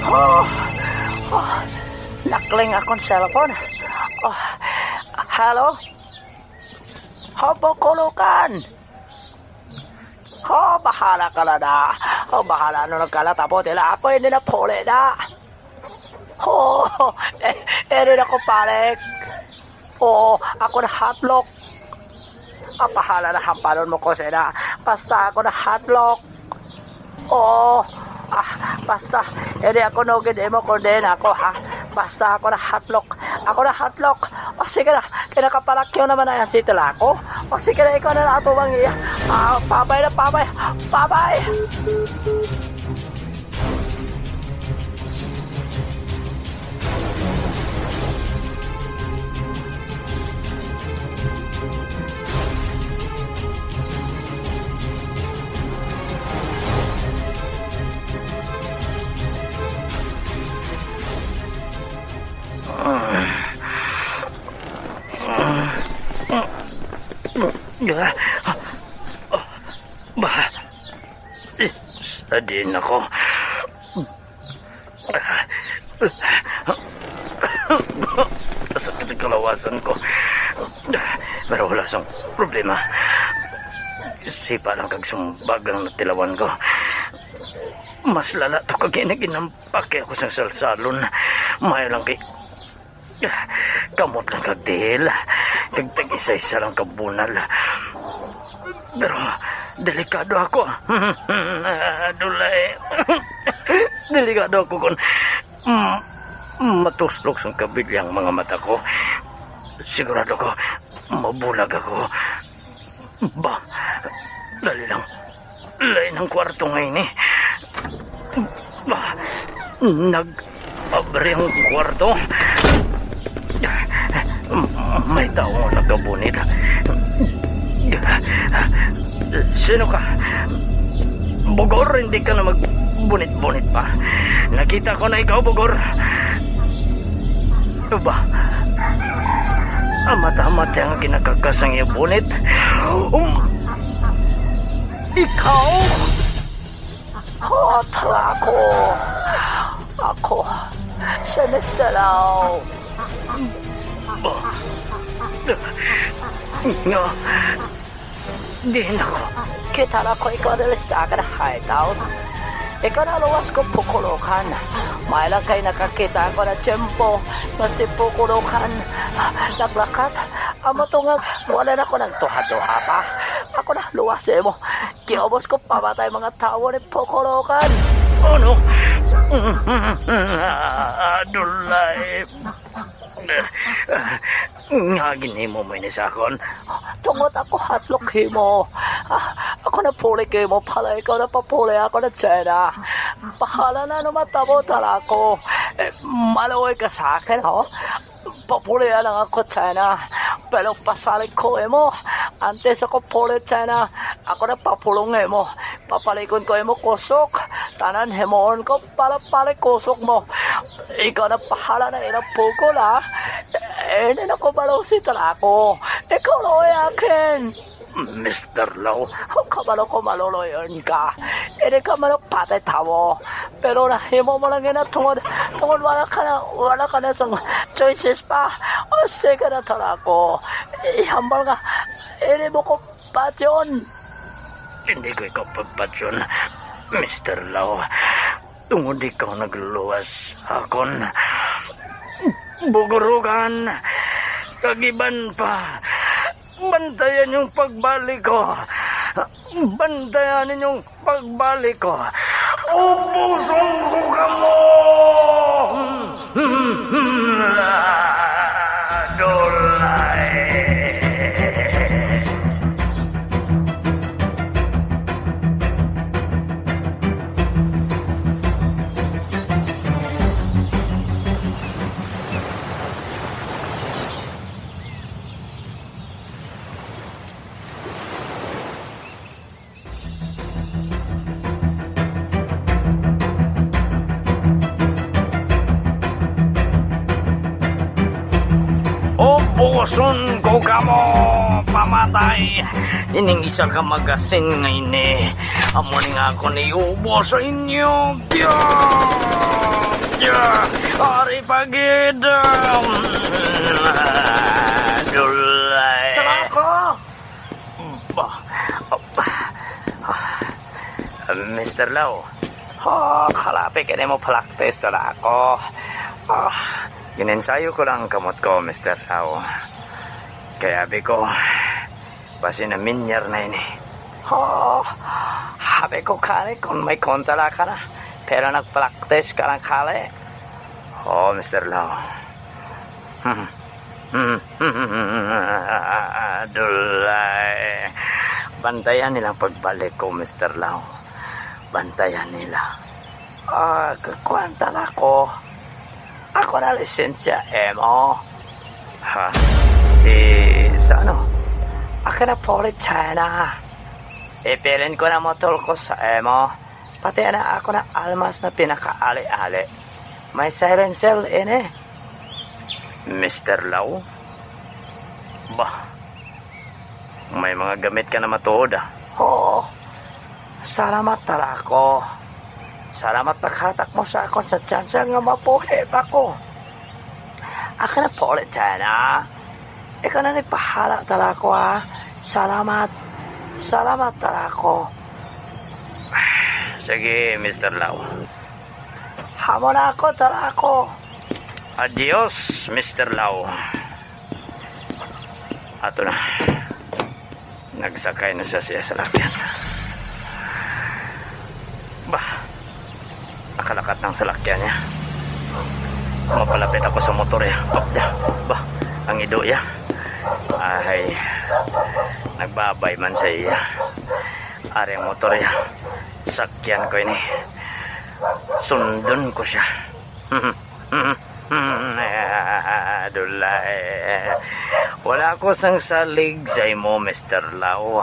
Oh, oh, nakling akong cellphone. Oh, hello? Hobo Kulukan! Oh, bahala ka na na. Oh, bahala na lang ka na, tapos tila ako hindi na puli na. Oh, eh, eh, rin ako palik. Oh, ako na hatlok. Ah, bahala na, hampanon mo ko sila. Basta ako na hatlok. Oh, ah, basta. Hindi ako nugid imo, kundi na ako, ha? Basta ako na hatlok. Ako na hatlok. O, sige na. Kaya nakapalakyaw naman na yan si Tilako. O, sige na, ikaw na lang ato bang iya. Ah, pabay na, pabay. Pabay! Ba, sa din ako. Sakit ang kalawasan ko. Pero wala sang problema. Sipa lang kag sumbag ang natilawan ko. Mas lala to kag ini, ginampake ako sa salsalon. May lang kay kamot lang kag dihil. Kag tag-isa-isa lang ka bunal. Pero delikado ako. Dulay. Delikado ako kung, mm, matuslok sang kabilyang mga mata ko. Sigurado ko, mabulag ako. Ba, dali lang. Lain ang kwarto nga ini. Ba, nag-abri ang kwarto. May tao nga nagabunit. Sino ka? Bugor, hindi ka na magbunit-bunit pa. Nakita ko na ikaw, Bugor. Ba, amat-amat yang ginakakas ang iyang bunit. Um, ikaw? Hot ako. Ako, si Mister Lau. Nga, di na ko. Kita na ko ikaw dali sa akin hideout. Ikaw na luwas ko, Pukulukan. May lang kay nakakita ko na tiyempo nga si Pukulukan naglakat. Amo to nga, wala na ko nagtuha-tuha pa. Ako na, luwas mo. Kiubos ko pamatay mga tawo ni Pokolokan. Oh, no. Adulay. Nga ginhimo mo ini sa akon? Tungod ako hatlok himo. Napuli ko mo pala, ikaw na papuli ako na China. Bahala na, ano matabo, Tarako. Eh, maluoy ka sa akin, ho? Papulian lang ako, China. Pero pasalig ko imo. Antes ako puli, China, ako na papulong imo. Papalikon ko imo kusok. Tanan himuon ko para palikusok mo. Ikaw na bahala na ina pukol, ha? Eh, hindi na ko malusi, Tarako. Ikaw na, oy, akin. Mister Lau, ang kabalo ko maluloyon ka. Hindi ka manukpatay tawo. Pero nahimo mo lang ina tungod, tungod wala ka na, wala ka na sang choices pa. O sige na, Tarako. Ihambal nga, hindi mo ko patyon. Hindi ko ikaw pagpatyon, Mister Lau. Tungod ikaw nagluluwas akon. Bugurugan, kag iban pa. Bantayan yung pagbalik ko. Bantayan ninyong pagbalik ko. Ubuson ko kamo! Dulay! Ubuson ko kamo, pamatay! Ining isa ka magasin nga ini, amo ni nga ako niubo sa inyo. Tiya! Tiya! Ari pa gid! Dulay! Sarako! Ba, ba, ah, Mister Lau. Oh, kalapi kini mo practice na ako. Ah, gininsayo ko lang ang kamot ko, Mister Lau. Kaya abi ko, basi naminyar na ini. Oh, abi ko kani kung may kontra ka na. Pero nagpractice ka lang kali. Oh, Mister Lau. Dulay. Bantayan nilang pagbalik ko, Mister Lau. Bantayan nila. Ah, kakuan ta na ko. Ako na lisensya, emo. Ha? Di, sa ano? Ako na puli China. Ipiling ko na motor ko sa emo. Pati ana ako na almas na pinakaali-ali. May silencer ini. Mister Lau? Bah, may mga gamit ka na matuod, ah. Oo. Salamat, Tarako. Salamat paghatag mo sa akon sa tsansa nga mabuhi pa ko. Ako na puli China. Ikaw na ni bahala, Tarako, ha. Salamat. Salamat, Tarako. Sige, Mister Lau. Hamo na ako, Tarako. Adios, Mister Lau. Ato na. Nagsakay na siya, siya sa lakyan. Bah, nakalakat ng salakyan niya. Mapalapit ako sa motor ya. Pap, ya. Bah, ang ido ya. Ay, nagbabay man sa iya. Ari ang motor ya. Sakyan ko ini. Sundon ko siya. Dulay. Wala ko sang salig sa imo, Mister Lau.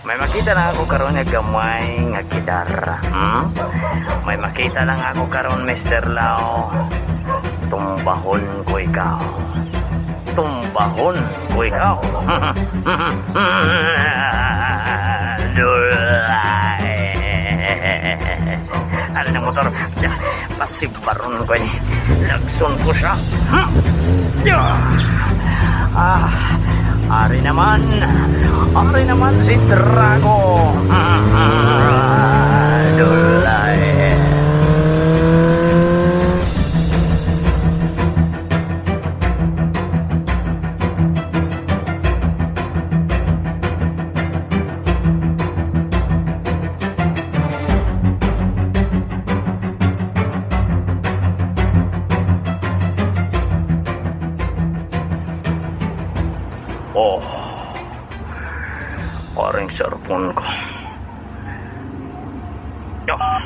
May makita lang ako karon nga gamay nga kidar. Hmm? May makita lang ako karon, Mister Lau. Tumbahon ko ikaw. Tumbahon ko ikaw. Dulay. Ano ng motor? Pasibaron ko ini. Lagson ko siya. Hmm. Ah, ari naman. Ari naman si Drago. Dulay. Oh. Paring cellphone ko. Ah.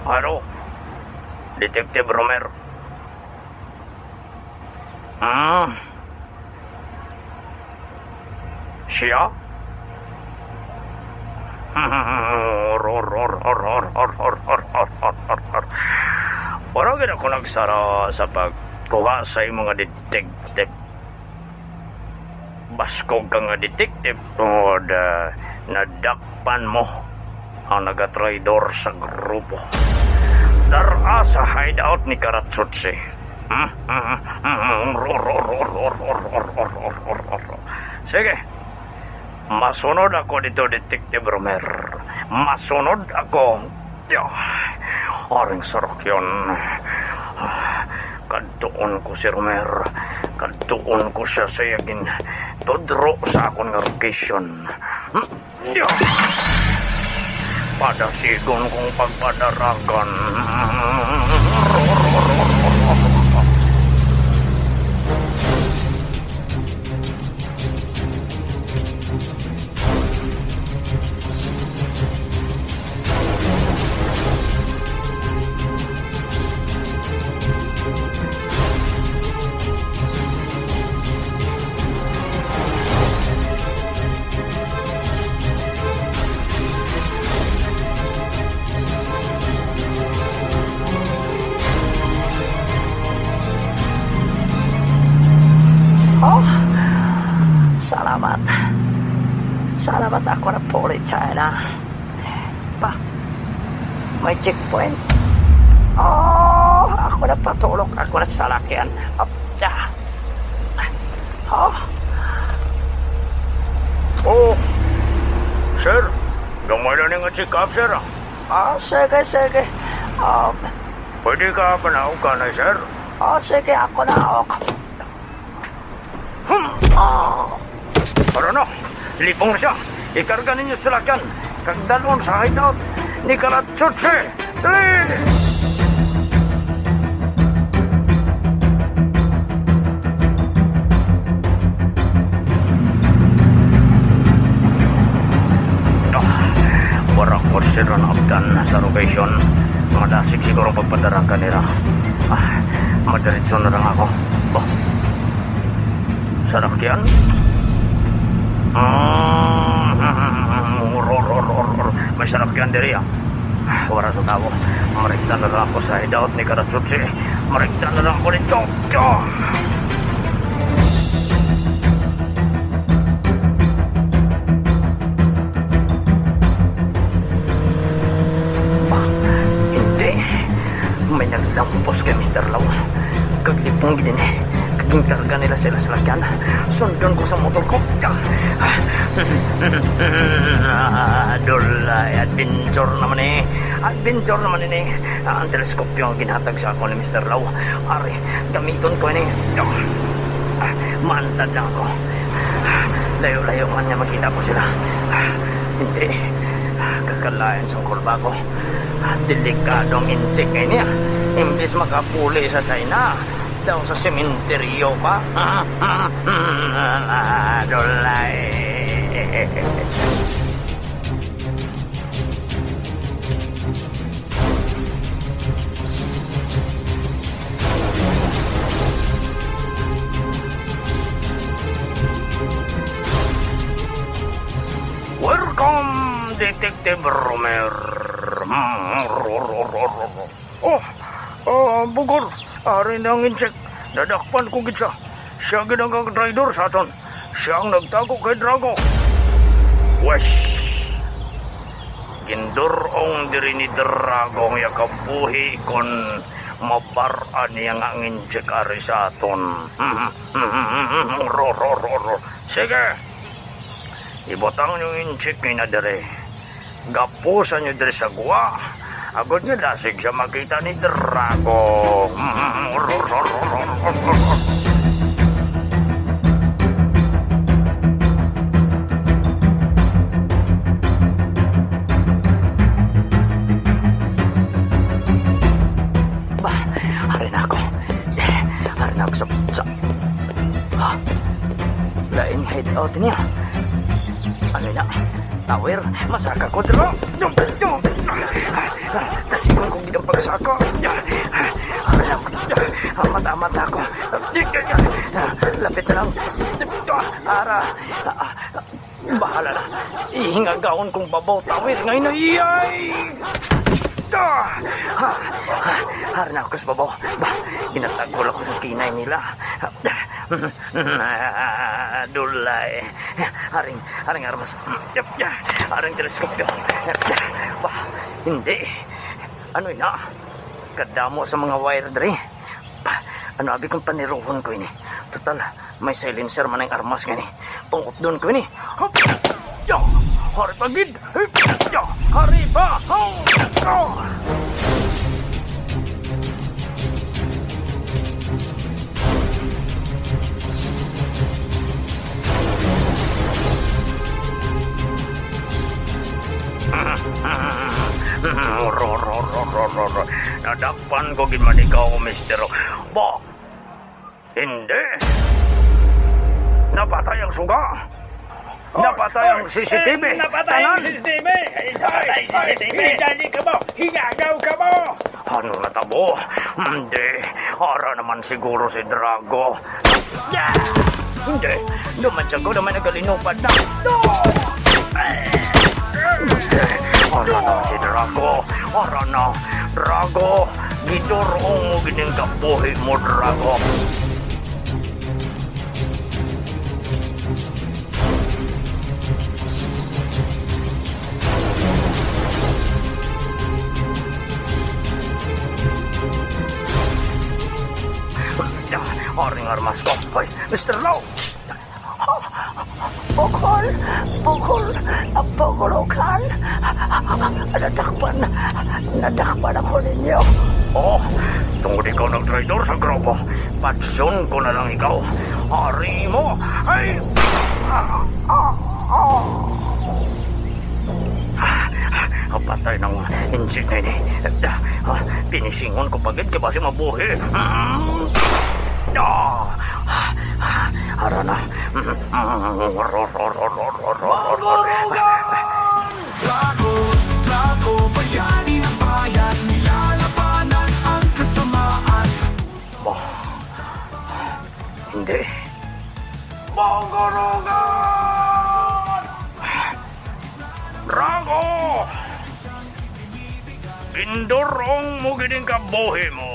Hello, Detective Romer. Ah. Siya? Wala gid ako nagsara sa pagkuha sa imo nga detective. Baskog ka nga detective, tungod, ah, nadakpan mo ang nagatraidor sa grupo. Dara sa hideout ni Karatsutsi. Sige, masunod ako dito, Detective Romer. Masunod ako. Yo, aring sarakyan. Kadtuon ko si Romer. Kadtuon ko siya sa iya gintudlo sa akon nga location. Yo! Padasigon kong pagpadaragan. Oh, salamat. Salamat ako na puli, China. Pa, may checkpoint. Oh, ako na patulok, ako na salakyan. Apta. Oh. Oh, sir, gamay na ni nga check-up, sir, ah. Ah, sige, sige. Ah, pwede ka panaog ka na, sir? Ah, sige, ako na, ok. Hmm. Ah. Tara na, lipong na siya. Ikarga ninyo sa salakyan, kag dalon sa hideout ni Karatsutsi. Dali! Ah, wala ko sila naabtan sa location. Madasig siguro ang pagpadaragan nila. Ah, madiretso na lang ako. Ba? Sarakyan? Ah, ro, ro, ro, ro. May sarakyan diri, ah. Wala sa tawo. Marikta na lang ako sa hideout ni Karatsutsi. Marikta na lang ako dito. Ba, hindi. May naglampos kay Mister Lau. Kag lipong gid ini. Kag ginkarga nila sa ila salakyan. Sundon ko sa motor ko. Dulay, adventure naman eh. Adventure naman ini. Ang teleskopyo ang ginhatag sa akon ni Mister Lau. Ari, gamiton ko ini. Mantad lang ako. Layo-layo man nga makita ko sila. Hindi. Kakalain sang kurba ko. Delikado ang intsik kay niya. Imbis makapuli sa China, daw sa sementeryo pa. Dulay. Welcome, Detective Romer. Oh, ah, Bugor, ari na ang intsik. Nadakpan ko gid siya. Siya gid ang driver sa aton. Siya ang nagtago kay Drago. Wes! Gindurong diri ni Drago ang iya kabuhi kon mabar-an niya nga ang intsik ari sa aton. Ro, ro, ro, ro. Sige. Ibutang niyo ang intsik niya diri. Gapusan niyo diri sa gwa. Agod nga dasig siya makita ni Drago. Ba, ari na ako. Ari Nagsap-, sa-, ha? Lain hideout niya. Ano na? Tower? Masaka ko dito. Kasi kung kung ang pagsaka. Amat-amat ako. Lapit na lang. Ara. Bahala na. Ihingagawon kong babaw tawir nga inayay. Ah! Ah! Ah! Hari na ako sa babaw. Ba, ginatagol ako sa kinay nila. Dulay. Haring, haring armas. Haring teleskopyo. Ba, hindi. Ano ina? Kadamo sa mga wire dre. Ba, ano abi kung paniruhon ko ini? Total, may silencer man ang armas nga ni. Pangutdon ko ini. Hop! Ya! Hari pa gid! Hip! Ya! Hari pa! Ho! Ah! Nadakpan ko gid man ikaw, mister. Ba, hindi. Napatay ang suga. Oh, napatay ang C C T V. Eh, napatay ang Tanan. C C T V. Ay, napatay ang C C T V. Ay, ay. Dali ka mo. Hiyagaw ka mo. Ano natabo? Hindi. Ara naman siguro si Drago. Yeah! Hindi. Duman siya ko naman nagalinupad na. No! Hindi. Ara na si Drago. Ara na. Drago. Gidurong mo gining kabuhi mo, Drago. Aring armas ko. Hoy, mister Law! Bukol! Bukol! Bukol, kan! Nadakpan! Nadakpan ako ninyo! Oh, tungod ikaw nagtraidor sa grupo, patyon ko na lang ikaw. Ari mo! Ay! Ah! Ah! Ah! Ah, patay nang injik na ini. Ah, pinisingon ko pa gid kay basi mabuhi. Mm. Ah, ah, ara na. Mm, mm, ro, ro, ro. Mangurungan! Drago, Drago, bayani ng bayan, nilalabanan ang kasamaan. Bah, hindi. Mangurungan! Drago! Gindurong mo gid ang kabuhi mo.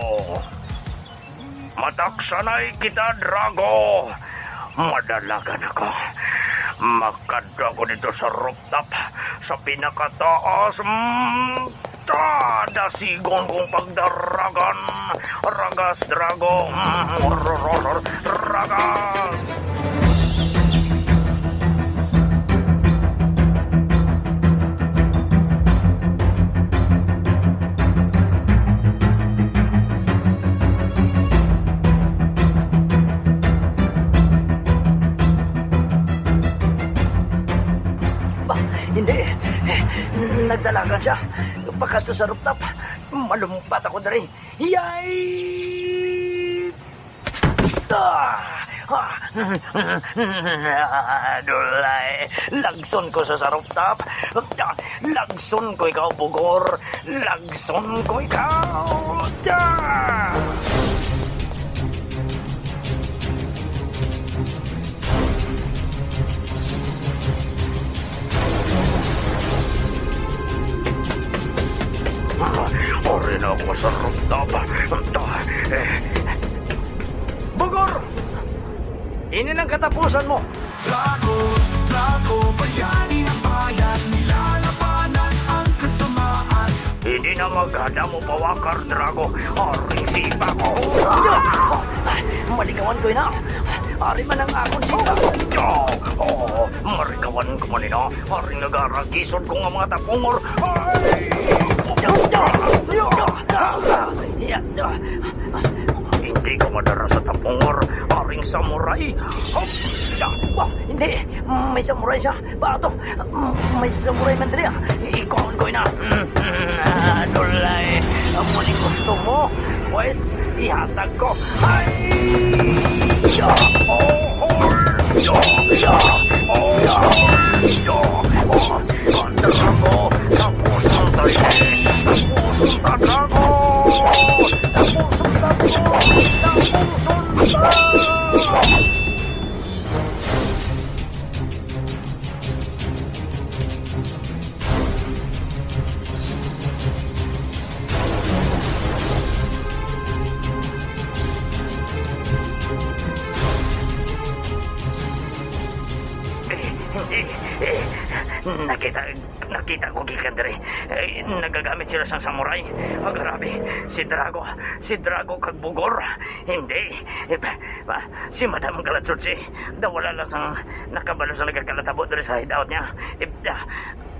Mataksanay kita, Drago. Madalagan ako. Makadto ako dito sa rooftop, sa pinakataas. Mm, ta, dasigon kong pagdaragan. Ragas, Drago. Mm, r-, r-, r-, ragas. Ba, hindi. Nagdalagan siya. Pakadto sa rooftop. Malumpat ako diri. Yay! Ah! Ah! Dulay! Lagson ko sa, sa rooftop. Lagson ko ikaw, Bugor. Lagson ko ikaw. Ah! Ari na ako sa rooftop. Bugor! Ini nang katapusan mo. Drago, Drago, bayani ng bayan, nilalabanan ang kasamaan. Hindi na magada mo pawakar, Drago. Aring sipa ko. Malikawan ko ina. Ari man ang akon sipa. Oh, oh, malikawan ko man ina. Aring nagaragisod ko nga mga tapungor. Ay! Hindi ka madara sa tapungor, aring samurai. Hop! Ba, hindi. May samurai siya. Ba, ato. May samurai man diri, ah. Ikuhaon ko ina. Mm, mm, ah, dulay. Amo ni gusto mo? Pwes, ihatag ko. Ay! Eh, hindi. Eh, nakita, nakita ko gikan diri. Eh, nagagamit sila sang samurai. Ang grabe, si Drago, si Drago kag Bugor. Hindi. Eh, pa, pa, si Madam Kalatsutsi, daw wala lang sang nakabalo sa nagakalatabo diri sa hideout niya. Eh, ah,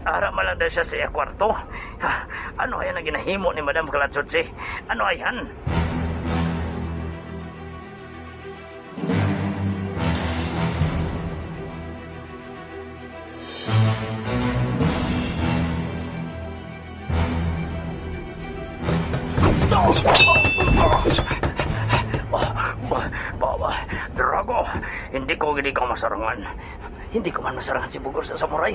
ara man lang daw siya sa iya kwarto. Ah, ano ayan ang ginahimo ni Madam Kalatsutsi? Ano ayan? Ba-, ba-, ba-, Drago, hindi ko, hindi ka masarangan. Hindi ko man masarangan si Bugor sa samurai.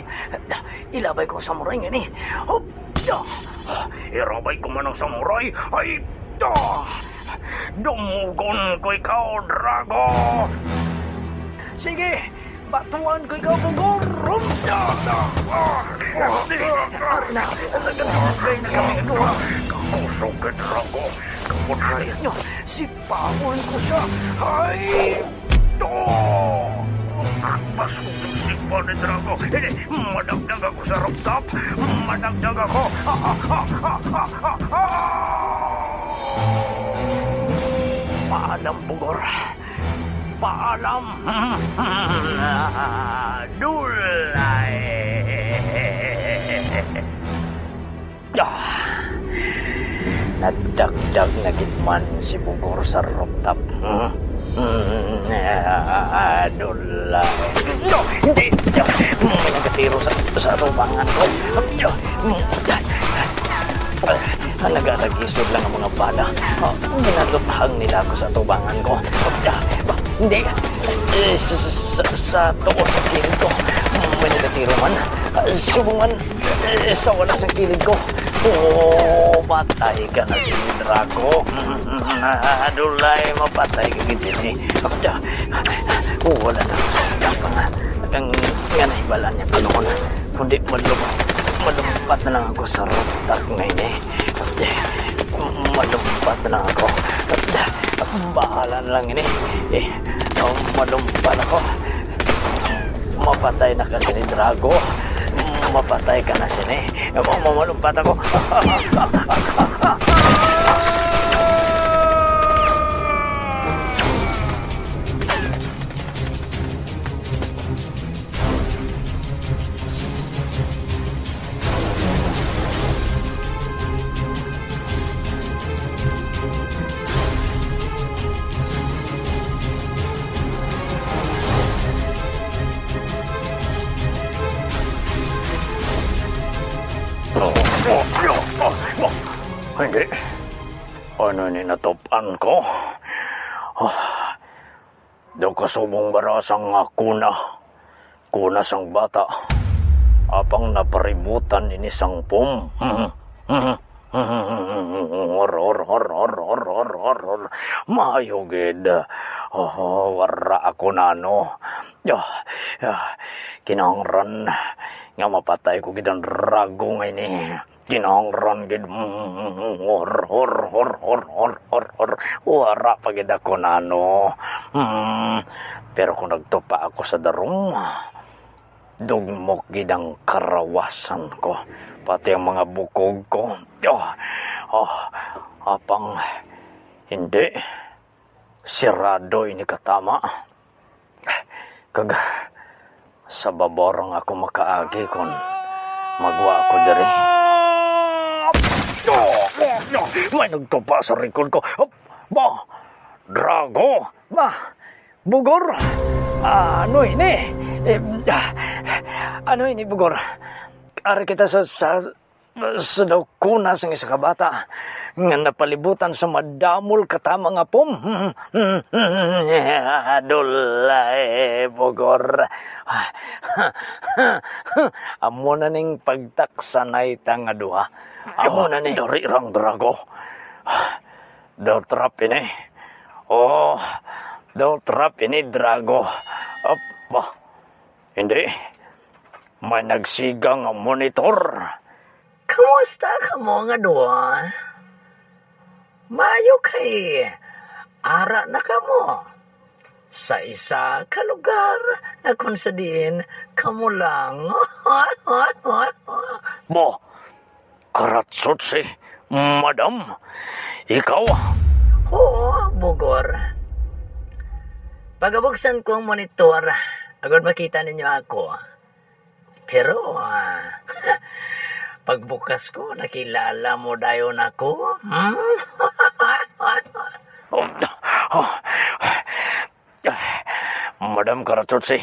Ilabay ko ang samurai nga ni. Hop! Irabay ko man ang samurai. Ay, da! Dumugon ko ikaw, Drago! Sige, batuan ko ikaw, Bugor! Rum! Da! Da! Ah! Ari na, nagatugay na kami nga duha. Kakusog ka, Drago. Kaputlayan niyo, sipaon ko siya. Ay! To! Baskog sa sipa ni Drago. Hindi, madagdag ako sa rooftop. Madagdag ako. Paalam, Bugor. Paalam. Dulay. Ah, nadagdag na gid man si Bugor sa rooftop. Hmm? Hmm, ah, dula. No, hindi. May nagatiro sa, sa atubangan ko. Ah, nagaragisod lang ang mga bala. Ah, ginaluthang nila ako sa atubangan ko. Ah, ba, hindi. Eh, sa, sa, sa, sa tuo sa kilid ko. May nagatiro man. Ah, subong man. Eh, sa wala sa kilid ko. Oh, patay ka na, si Drago. Dulay, mapatay ka gid, eh. Ah, wala na ako sa tapa nga, ang, nga nahibalaan niya pa noon. Kundi malum-, malumpat na lang ako sa rooftop nga ini. Malumpat na lang ako. Bahala na lang ini. Eh, malumpat ako. Mapatay na ka sini, Drago. Mapatay ka na sini. Ma-, ma-, malumpat ako. Hindi. Ano ni natop-an ko? Ah, daw kasubong bara sang, ah, kuna. Kuna sang bata. Apang napaributan ini sang pom. Hor, hor, hor. Maayo gid. Oh, wara ako nano. Ah, ah, kinahanglan nga mapatay ko gid ang drago nga ini. Kinahanglan gid, mm, hor, hor. Wara pa gid ako nano. Mm, pero kung nagtupa ako sa darom, dugmok gid ang karawasan ko, pati ang mga bukog ko. Oh, oh, apang hindi, sirado ini katama. Kag sa babaw ra nga ako makaagi kon magwa ako diri. May nagtupa sa likod ko. Ba, drago! Ba, Bugor! Ah, ano ini? Eh, ah, ano ini, Bugor? Ari kita sa, sa sa daw kuna sang isa ka bata nga napalibutan sa madamol katama nga pom. Dulay, Bugor. Amo na ning pagtaksanay ta nga duha. Amo na ni. Dari rang drago. Daw trap ini. Oh, daw trap ini, Drago. Ap, ba? Hindi. May nagsiga nga monitor. Kamusta kamo nga duha? Maayo kay ara na kamo sa isa ka lugar nga kung sa diin kamo lang. Bo, Karatsutsi, madam, ikaw? Oo, Bugor. Pagabuksan ko ang monitor, agod makita ninyo ako. Pero, ah, pagbukas ko, nakilala mo dayon ako? Hmm? Oh, oh. Madam Karatsutsi,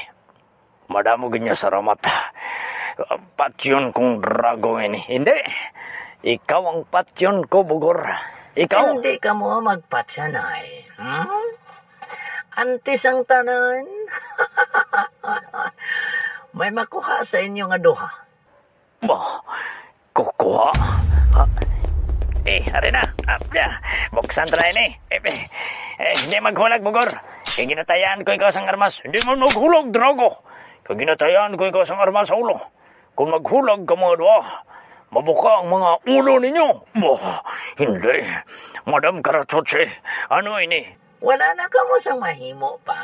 madamo gid nga salamat. Patyon kong drago ini. Hindi. Ikaw ang patyon ko, Bugor. Ikaw. Hindi ka mo magpatyanay. Hmm? Antes ang tanan, may makuha sa inyo nga duha. Ba, kukuha? Ah, eh, ari na. Ah, ya. Buksan ta na ini. Eh, eh, eh, hindi maghulag, Bugor. Kay ginatayan ko ikaw sang armas. Hindi man maghulag, Drago. Kay ginatayan ko ikaw sang armas sa ulo. Kung maghulag ka mga duha, mabuka ang mga ulo ninyo. Bah, hindi. Madam Karatsutsi, ano ini? Wala na kamo sang mahimo pa.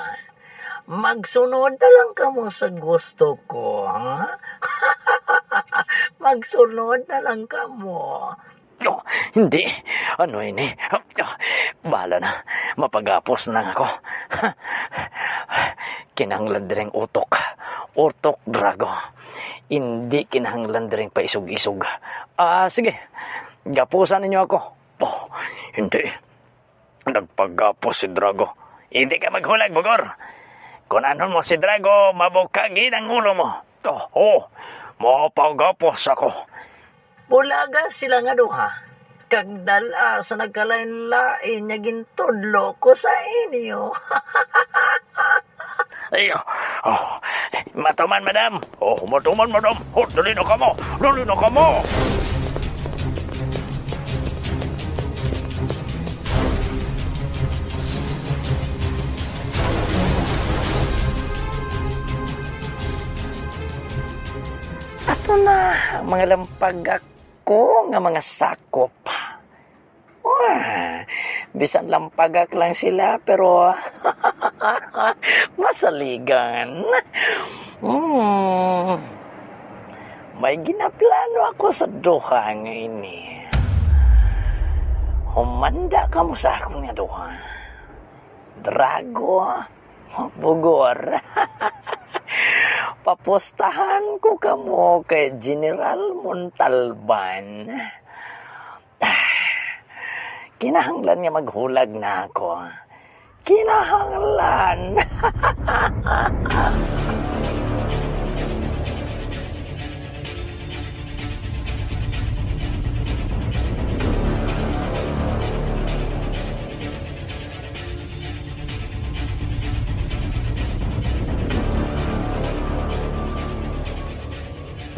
Magsunod na lang kamo sa gusto ko, ha? Magsunod na lang kamo. Oh, hindi. Ano ini? Bahala na. Mapagapos na ako. Kinahanglan diring utok. Utok, Drago. Hindi kinahanglan diring paisog-isog. Ah, sige. Gapusan ninyo ako. Oh, hindi. Nagpagapos si Drago. Hindi ka maghulag, Bugor. Kung ano mo si Drago, mabukagin ang ulo mo. Oh, oh, mapagapos ako. Bulaga sila nga duha, kag dal-a sa nagkalain-lain nga gintudlo ko sa inyo. Ay, oh, oh, matuman, madam. Oh, matuman, madam. Oh, dali na kamo. Dali na kamo. Ato na ang mga lampagak ko nga mga sakop. Wah, bisan lampagak lang sila, pero masaligan. Hmm. May ginaplano ako sa duha nga ini. Humanda kamo sa akon nga duha. Drago, Bugor. Papustahan ko kamo kay General Montalban. Kinahanglan nga maghulag na ako. Kinahanglan.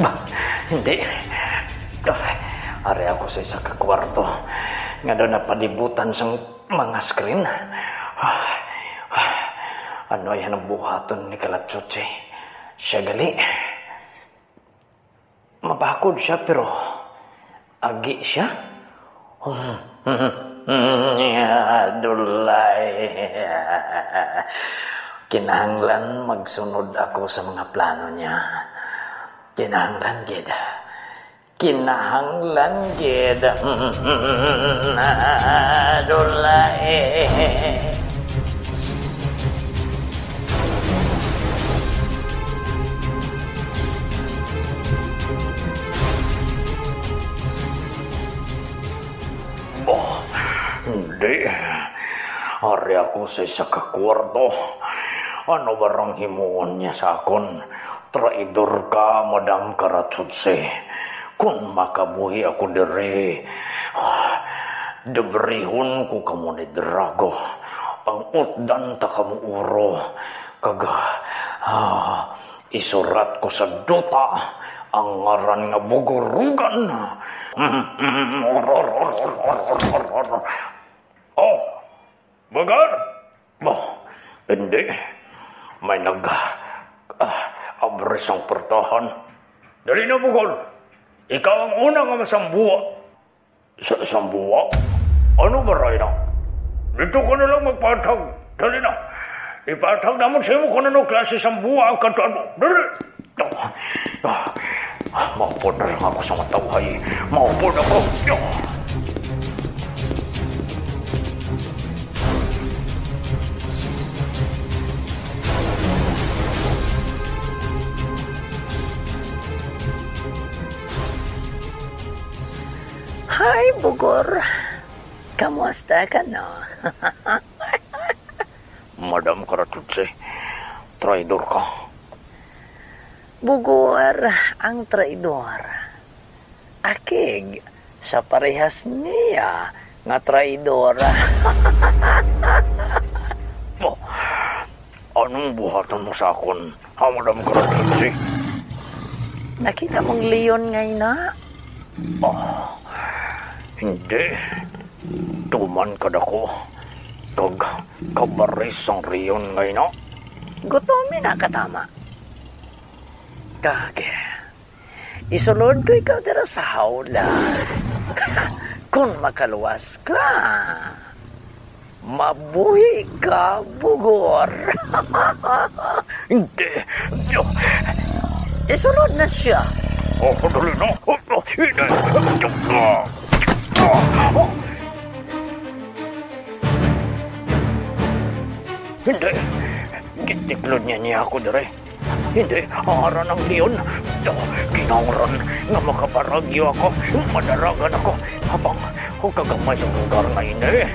Bah, hindi. Ah, ari ako sa isa ka kwarto nga daw napalibutan sang mga screen. Ah, ah, ano yan ang buhaton ni Kalachuchi? Siya gali. Mabakod siya, pero agi siya. Dulay. Kinahanglan magsunod ako sa mga plano niya. Kinahanglan gid. Kinahanglan gid. Dulay. Oh, hindi. Ari ako sa isa ka kwarto. Ano ba rang himuon niya sa akon? Traidor ka, Madam Karatsutsi. Kon makabuhi ako diri, ah, debrihon ko kamo ni Drago. Pang-utdan ta kamo uro. Kag, ah, isurat ko sa duta ang ngaran nga Bugurugan. Oh, Bugor! Bo, Hindi. May nag, ah, abri sang portahan. Dali na, Bugor. Ikaw ang una nga masambuwa. Sa, sambuwa? Ano ba, Rayna? Dito ka na lang magpatag. Dali na. Ipatag naman sa imo kung ano klase sambuwa ang katuan mo. Dali. Ah, ah, ah, maupod na lang ako sa matawhay. Maupod ako. Ah. Hi, Bugor. Kamusta ka, no? Madam Karatutsi, traidor ka. Bugor ang traidor. Akig sa parehas niya nga traidor. Oh, anong buhaton mo sa akon, ha, Madam Karatutsi? Nakita mong leon ngay na? Ah, hindi. Tuman kadako kag kabaris sang riyon ngay na. Gutomi na katama. Kage, isulod ko ikaw dira sa hawla. Kung makaluwas ka, mabuhi ka, Bugor. Hindi. Isulod na siya. Oh, dali na. Oh, oh, hindi. Hindi. Gitiklod niya niya ako diri. Hindi, ara ang leon. Kinahanglan nga makabaragyo ako. Madaragan ako. Habang ko kagamay sa lugar nga ini.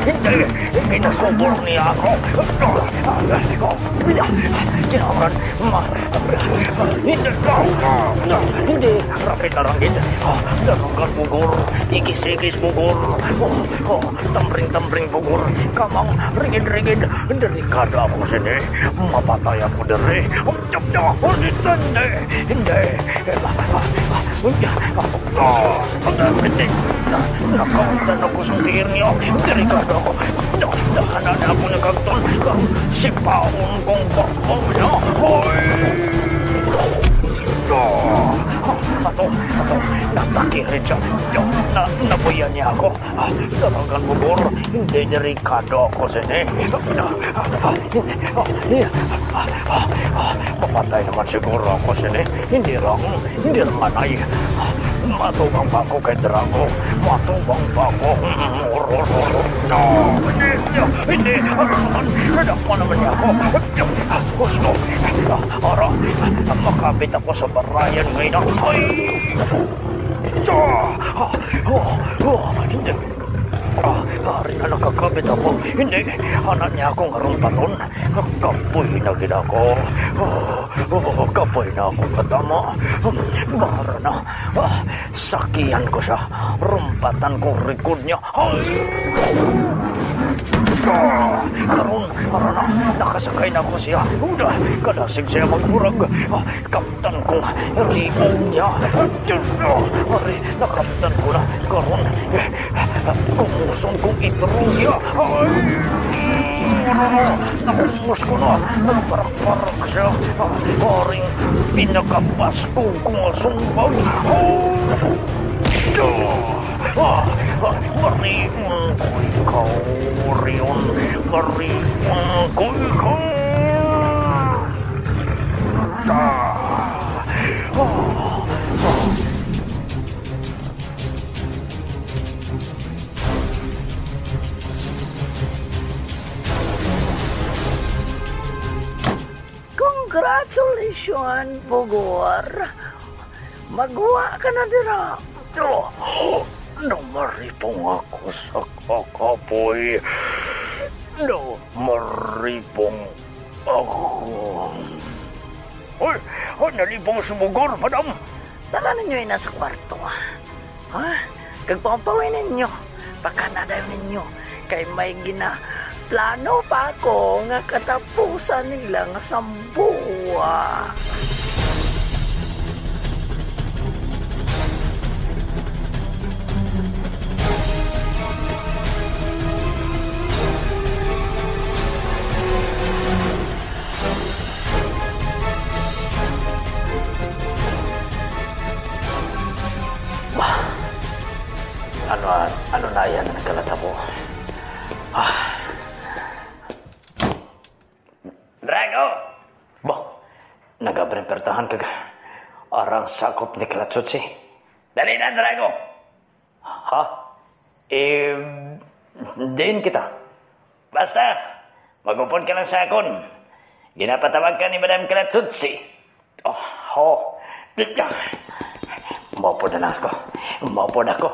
Hindi, ginasubor niya ako. Kinahanglan, ma-, hindi, hindi, rapid na rangit. Darugan, Bugor, igis-igis, Bugor. Oh, oh, tambring-tambring, Bugor. Kamang, rigid-rigid. Delikado ako sini. Mapatay ako diri. Hindi, hindi, hindi. Ah, ah, ah, ah, ah, hindi. Nakauntan ako sa tiir niya. Delikado ako. Dakanan ako nagkagton. Sipaon kong bakbaw niya. Hoy! Ah, ato, ato, natakirit siya. Na, nabuya niya ako. Ah, talagang, Bugor, hindi delikado ako sini. Ah, ah, ah, ah, ah, ah, mamatay naman siguro ako sini. Hindi lang, hindi lang anay. Ah, matubang pa ako kay Drago. Matubang pa ako. No, hindi, hindi. Ano naman? Nadakpan naman niya ako. Gusto. Ah, ara, makapit ako sa barayan ngayon. Ay! Ah! Ah! Ah! Ah! Hindi. Ah, ari na nakakabit ako. Hindi. Ana niya akong harumpaton. Kapoy na gid ako. Oh, oh, kapoy na ako katama. Bahara na. Ah, sakian ko siya. Rumpatan ko rikod niya. Ay! Ah! Karon, ara na. Nakasakay na ko siya. Uda, kadasig siya magmurag. Ah, Tan kong rion niya. Ari, nakaptan ko na. Karon, kumuson kong itrong niya. Ay! Nakumos ko na. Nagparak-parak siya. Aring pinakabaskog kong sumbag. Oh! Ah! Ah! Marion ko ikaw, Marion. Marion ko ikaw. Congratulations, Bugor. Magwa ka na dira. Oh, namaripong ako sa kakapoy. Namaripong ako. Hoy! Hoy, nalipong si Bugor, madam! Dala ninyo ina sa kwarto, ha? Kag pampawi ninyo. Pakana dayon ninyo. Kay may ginaplano pa ako nga katapusan nila nga sambuwa. Ayan ang nagkalatabo. Ah. Drago! Bah, nag-abri ang pertahan kag arang sakop ni Kalatsutsi. Dali na, Drago! Ha? Eh, diin kita? Basta, mag-upod ka lang sa akon. Ginapatawag ka ni Madam Kalatsutsi. Oh, ho. Maupod na lang ako. Maupod ako.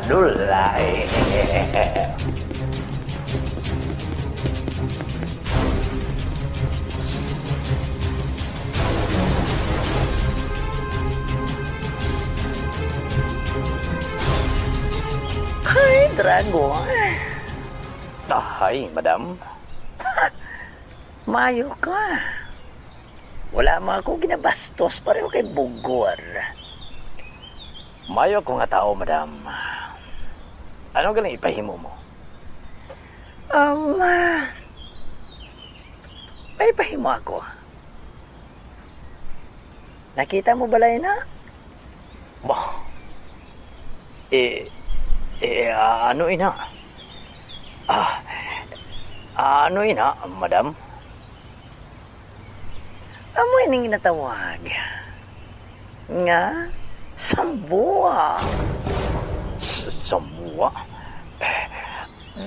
Dulay. Hi, Dragon. Ah, hi, madam. Maayo ka. Wala man ako ginabastos, pareho kay Bugor. Maayo ako nga tawo, madam. Ano galing ipahimo mo? Um, ah, may pahimo ako. Nakita mo balay na? Bah. Eh, eh, ah, ano ina? Ah, ano ina, madam? Amo ining ginatawag nga sambua. S-, sambua?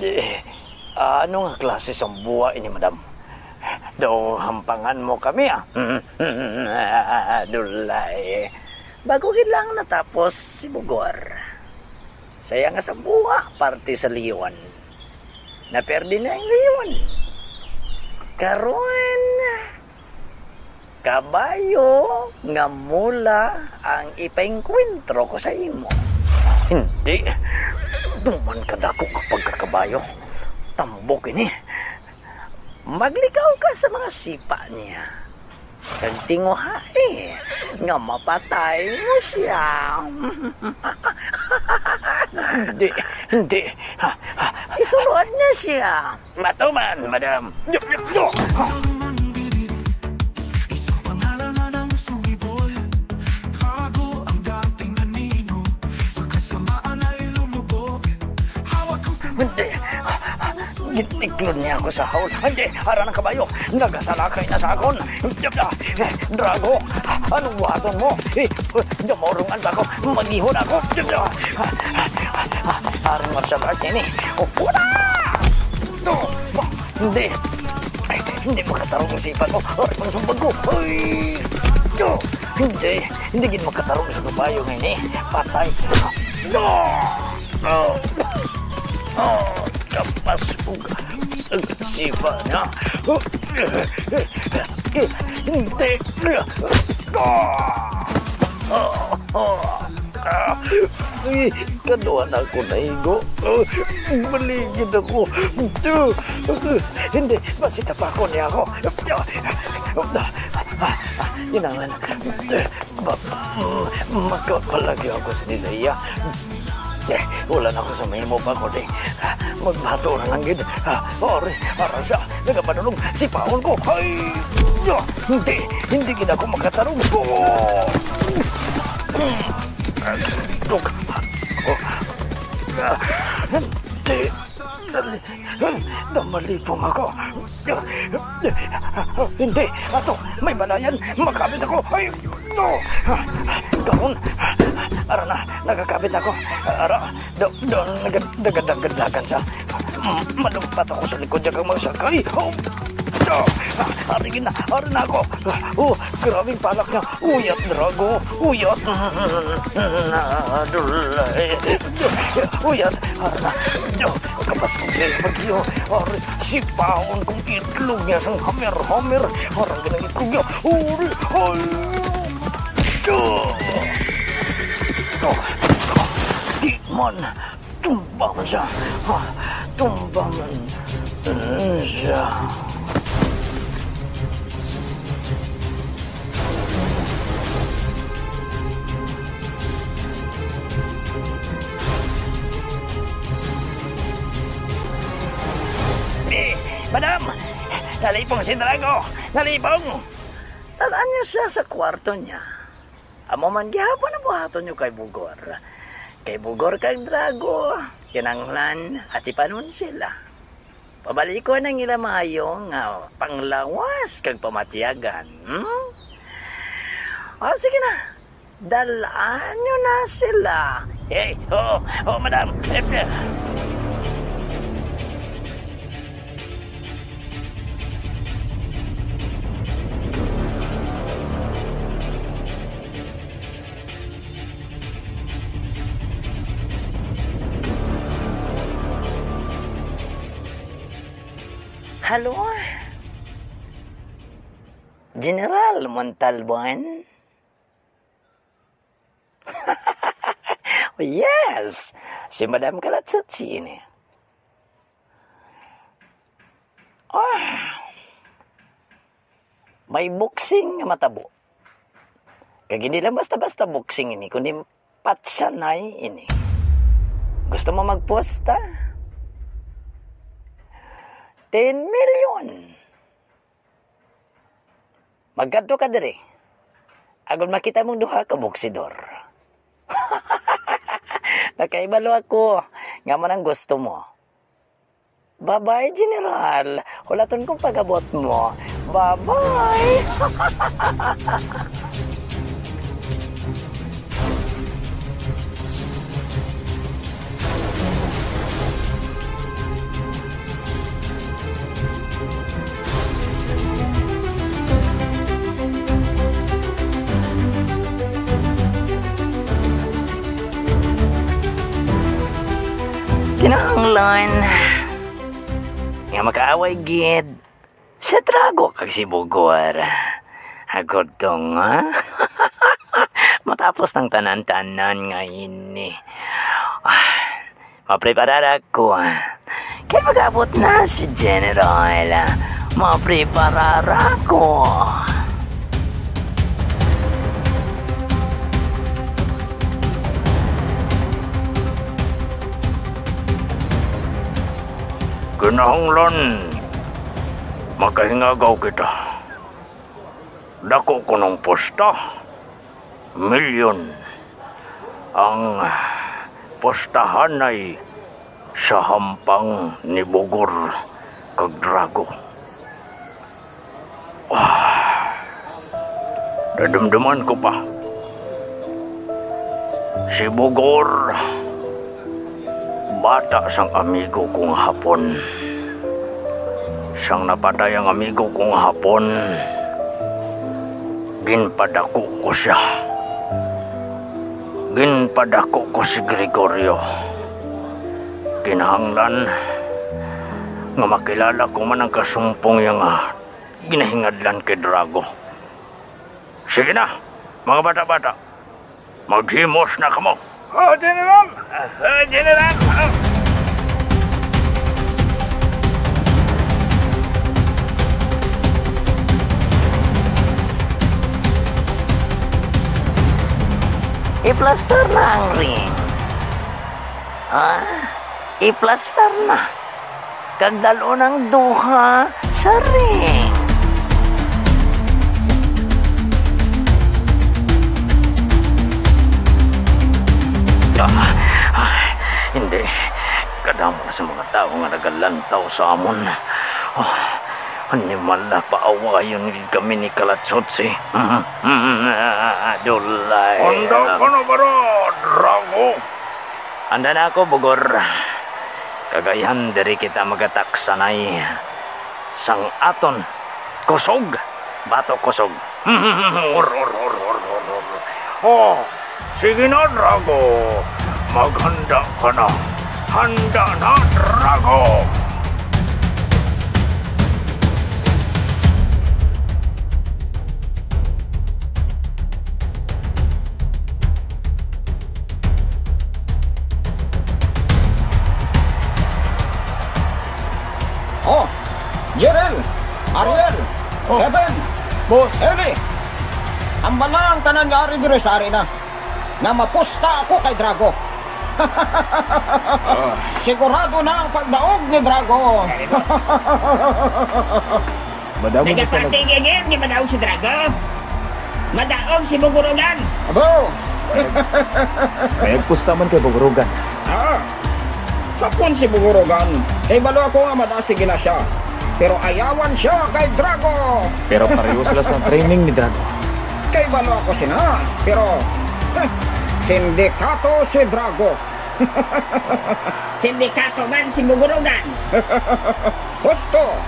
Eh, ano nga klase sambua ini, madam? Daw hampangan mo kami, ah. Dulay. Bago gid lang natapos si Bugor. Sa iya nga sambua, parte sa leon. Naperde na ang leon. Karon, kabayo nga mula ang ipaengkwentro ko sa imo. Hindi. Duman kadako ka pagkakabayo. Tambok ini. Maglikaw ka sa mga sipa niya. Kag tinguhai nga mapatay mo siya. Hindi, hindi. Isulod niya siya. Matuman, madam. Hindi. Gitiklod niya ako sa haul. Hindi, ara ng kabayo. Nagasalakay na sa akon. Drago, anong buhaton mo? Eh, damorong ang ako. Mag-ihon ako. Arang martial art ini. Upo na! No! Hindi. Ay, hindi makatarong ang sipa ko. Aray, mga sumbag ko. Ay! No! Hindi. Hindi gid makatarong sa kabayo nga ini. Patay. No! Oh. Oh, kapas ko. Sipa na. Hindi. Ah! Ah! Ah! Ay, kaduha na ako naigo. Maligid ako. Hindi, basi tapakon niya ako. Kinahanglan. Ba, mm, makapalagyo ako sa Bisaya. Eh, wala na ako sa mahimo pa, kundi magbato na lang gid. Ah, ori, ara siya, nagapadulong, sipaon ko. Ay! Ah, hindi, hindi gid ako makatarong. Oh! Mm. Oh. Ah, hindi. Dali. Namalipong ako. Hindi, ato, may balayan. Makabit ako. Ay, no. Karon, ara na, nakakabit ako. Ara, do, do, nagad-, nagadagadagan siya. Mm, malumpat ako sa likod niya kang mga sakay. Oh, so, ah, ari na, ari na ako. Oh, grabing palak niya. Uyat, Drago. Uyat. Nadulay. Uyat. Ara na. Kapas ko siya bagyo. Ari, sipaon kong itlog niya sang hamir-hamir. Parang ganang itlog niya. Uri. Ay. Oh. Di man. Tumba man siya. Ha, tumba man, mm, siya. Eh, madam! Nalipong si Drago! Nalipong! Talaan niyo siya sa kwarto niya. Amo man gihapon ang buhaton niyo kay Bugor. Kay Bugor kag Drago, kinahanglan atipanon sila. Pabalikon ang ila maayo nga panglawas kag pamatyagan, hmm? O, sige na. Dal-an nyo na sila. Hey, oh, oh, madam. Eh, eh. Hello? General Montalban? Yes! Si Madam Kalatsutsi ini. Ah, may boxing nga matabo. Kag hindi lang basta-basta boxing ini, kundi patsanay ini. Gusto mo magposta? Ten million. Magkadto ka diri. Agod makita mong duha ka boksidor. Nakahibalo ako nga man ang gusto mo. Bye-bye, General. Hulaton kong pag-abot mo. Bye-bye. Kinahanglan nga makaaway gid si Drago kag si Bugor. Agod to nga matapos ng tanan-tanan nga ini. Ah, mapreparar ako. Kay mag-abot na si General. Mapreparar ako. Kinahanglan makahingagaw kita. Dako kunong pusta. Milyon ang pustahanay sa hampang ni Bugor kag Drago. Ah, nadumduman ko pa. Si Bugor, bata sang amigo ko nga Hapon. Sang napatay ang amigo ko nga Hapon, ginpadako ko sia. Ginpadako ko si Gregorio. Kinahanglan nga makilala ko man ang kasumpong niya nga ginahingadlan kay Drago. Sige na, mga bata-bata. Maghimos na kamo. Oh, General! Ah, ah, General! Ah. Iplastar na ang ring. Ha? Iplastar na. Kag dal-on ang duha sa ring. Ah, ah, hindi. Kadamo na sa mga tawo nga nagalantaw sa amon. Oh, animal, paawayon gid kami ni Kalatsotsi. Dulay. Handa ka na ba, Drago? Handa na ako, Bugor. Kag ayhan diri kita magataksanay sang aton kusog, bato kusog. Or, or, or, or, or, or. Oh, sige na, Drago. Maghanda ka na. Handa na, Drago. Oh, Jerel, Ariel, oh, Kevin, boss. Eli, hambala ang tanan nga ari diri sa arena nga mapusta ako kay Drago. Ah. Sigurado na ang pagdaog ni Drago. Ay, boss. Madamo mo sa nag- Nagapati gigit nga madaog si Drago. Madaog si Bugurugan. Abo, May agpusta man kay Bugurugan. Ah, tapon si Bugurugan. Kay balo ako nga madasig na siya. Pero ayawan siya kay Drago. Pero pareho sila sa training ni Drago. Kay balo ako sina. Pero, heh, sindikato si Drago. Sindikato man si Bugurugan. Husto.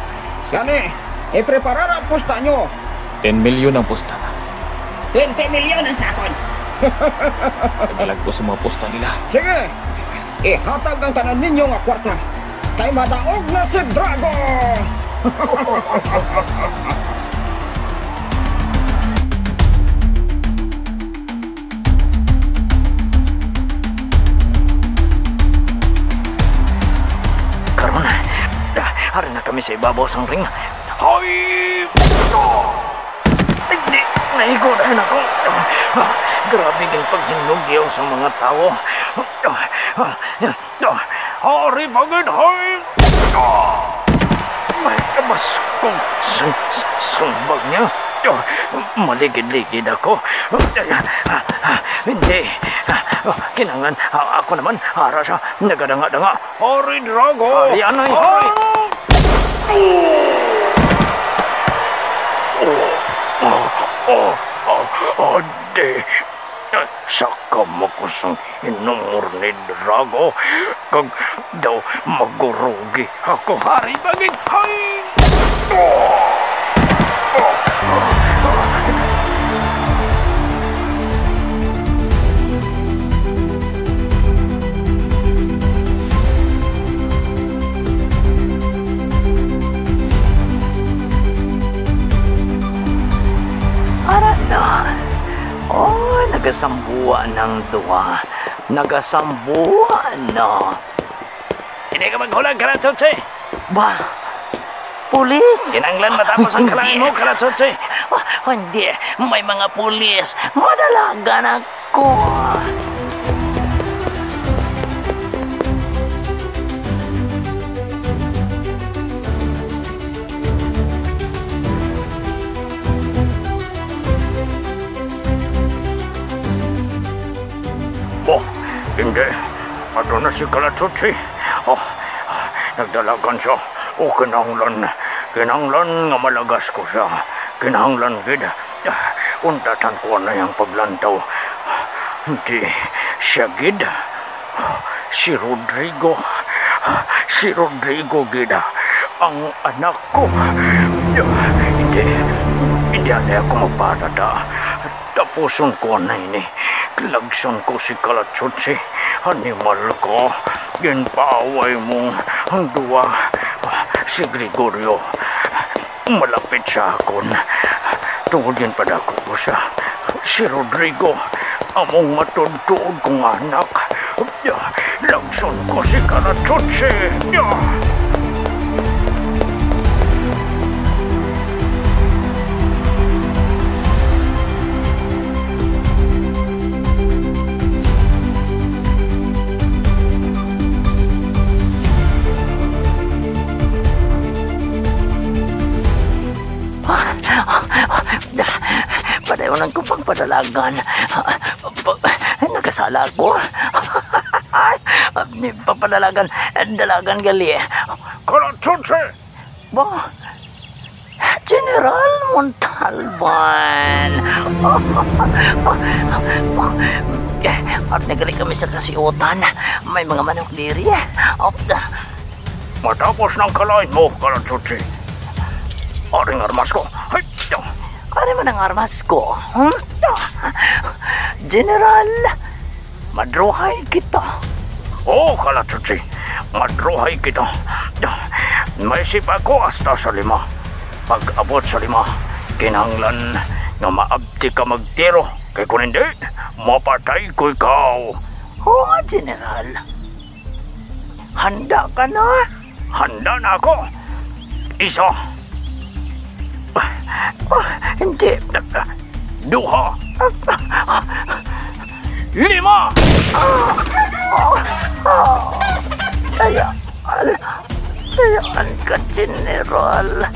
Gani, ipreparar ang pusta nyo. Ten milyon ang pusta. Twenty milyon ang sakon. Naglalag ko sa mga pusta nila. Sige, ihatag ang tanan ninyo nga kwarta. Kay madaog na si Drago! Karon, ah, ari na kami sa ibabaw sang ring. Hoy! Hindi, naigo na ako. Ah, grabe ang paghinugyaw sa mga tawo. Ah, ah, ah, ari pa gid, hoy! Ah, may kabaskog sang, sang bag niya. Ah, maligid-ligid ako. Ah, ah, hindi. Ah, kinahanglan, ah, ako naman, ara sa nagadanga-danga. Ari, Drago! Ari, anay, ari! Oh, oh, oh, oh, adi. Sa kamok ko sang hinumor ni Drago, kag daw magurugi ako. Ari, bagid! Hay! Oh! Oh! Ara na. Oh, nagasambuan ang duha. Nagasambuan na. Hindi ka maghulag, Kalatsotsi. Ba? Pulis? Kinahanglan matapos ang kalain mo, Kalatsotsi. Ah, hindi. May mga pulis. Madalagan ako. Oh, hindi. Ato na si Kalatsotsi. Oh, nagdalagan siya. Oh, kinahanglan, kinahanglan nga malagas ko siya. Kinahanglan gid. Untatan ko na yang paglantaw. Hindi siya gid. Si Rodrigo. Si Rodrigo gid ang anak ko. Hindi. Hindi anay ako magpadada. Tapuson ko na ini. Lagson ko si Kalatsotsi. Animal ko. Ginpaaway mo ang duwa. Si Gregorio. Malapit sa akon. Tungod ginpadako ko siya. Si Rodrigo, among matuod-tuod kong anak. Lagson ko si Karatsutsi. Padayon ang kupang padalagan. Pa-, nakasala ako. Papadalagan, dalagan gali. Karatsutsi! Ba? General Montalban! At nagali kami sa kasiutan. May mga manok diri. Matapos ng kalain mo, Karatsutsi. Aring armas ko. Hay! Ari man ang armas ko. Hmm? General, madruhay kita. Oo, Karatsutsi. Madruhay kita. May sipa ko hasta sa lima. Pag-abot sa lima, kinahanglan nga maabti ka magtiro. Kay kung hindi, mapatay ko ikaw. Oo, General. Handa ka na? Handa na ako. Isa. Ah, hindi. Duha. Lima. Kaya, dayaan ka, General.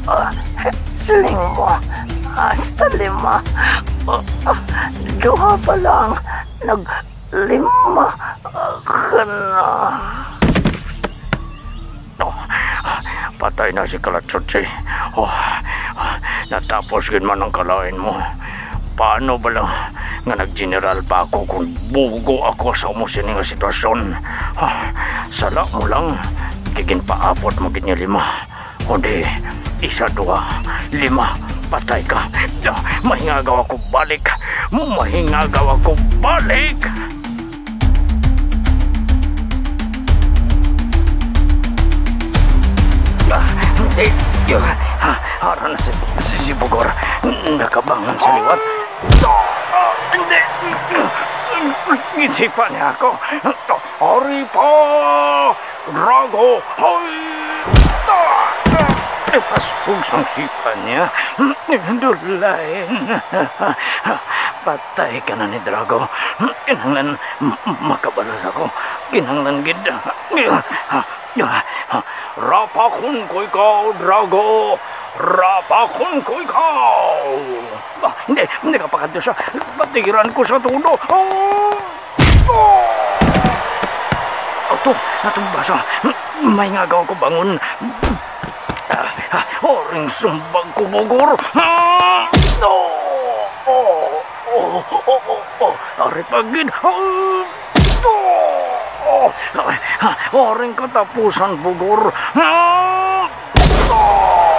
Ah, siling mo, hasta lima. Ah, ah, duha pa lang. Naglima, ah, ka na. Oh, patay na si Kalachuchi. Oh, natapos gid man ang kalain mo. Paano ba lang nga nag-general pa ako kung bugo ako sa amo sini nga sitwasyon? Ah, sala mo lang, kay ginpaabot mo gid niya lima. Kundi isa, duha, lima, patay ka. Ah, mahingagaw ako balik. Mahingagaw ako balik. Ah, hindi. Ah, ara na si, si, si Bugor. Nakabangon sa liwat. Ah, hindi. Ginsipa niya ako. Ari pa! Drago! Hoy! Ah! Ipasog sang sipa niya. Dulain. Patay ka na ni Drago. Kinahanglan m-, makabalos ako. Kinahanglan gid. Rapakon ko ikaw, Drago! Rapakon ko ikaw! Ah, hindi, hindi ka pakadto siya. Patigiran ko sa todo. Oh! Oh! Ato, natumba siya. Mahingagaw ko bangon. Ah, ah, oring sumbag ko, Bugor. Ah! Oh! Oh! Oh! Oh! Oh! Oh! Ari pa gid. Ah! Oh! Oh! Ah! Oring katapusan, Bugor. Ah! Oh!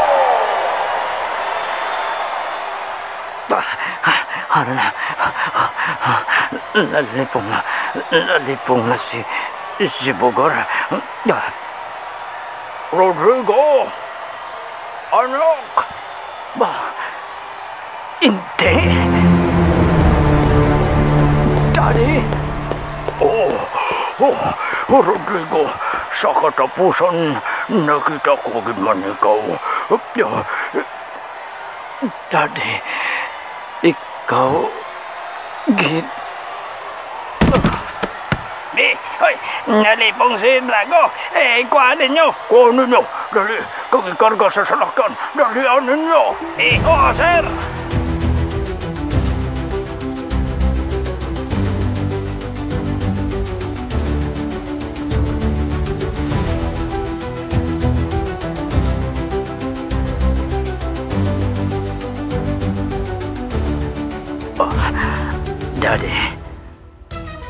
Ah, ah, ano na? Nalipong na, nalipong na si, si Bugor. Ah, Rodrigo! Anak! Ba, hindi. Daddy! Oh, oh, Rodrigo, sa katapusan, nakita ko gid man ikaw. Daddy, ikaw gid. Di, hoy, nalipong si Drago. Eh, kuha ninyo. Kuha ninyo. Dali, kag ikarga sa salakyan. Dali, ninyo. Eh, oo, sir. Ah, Daddy.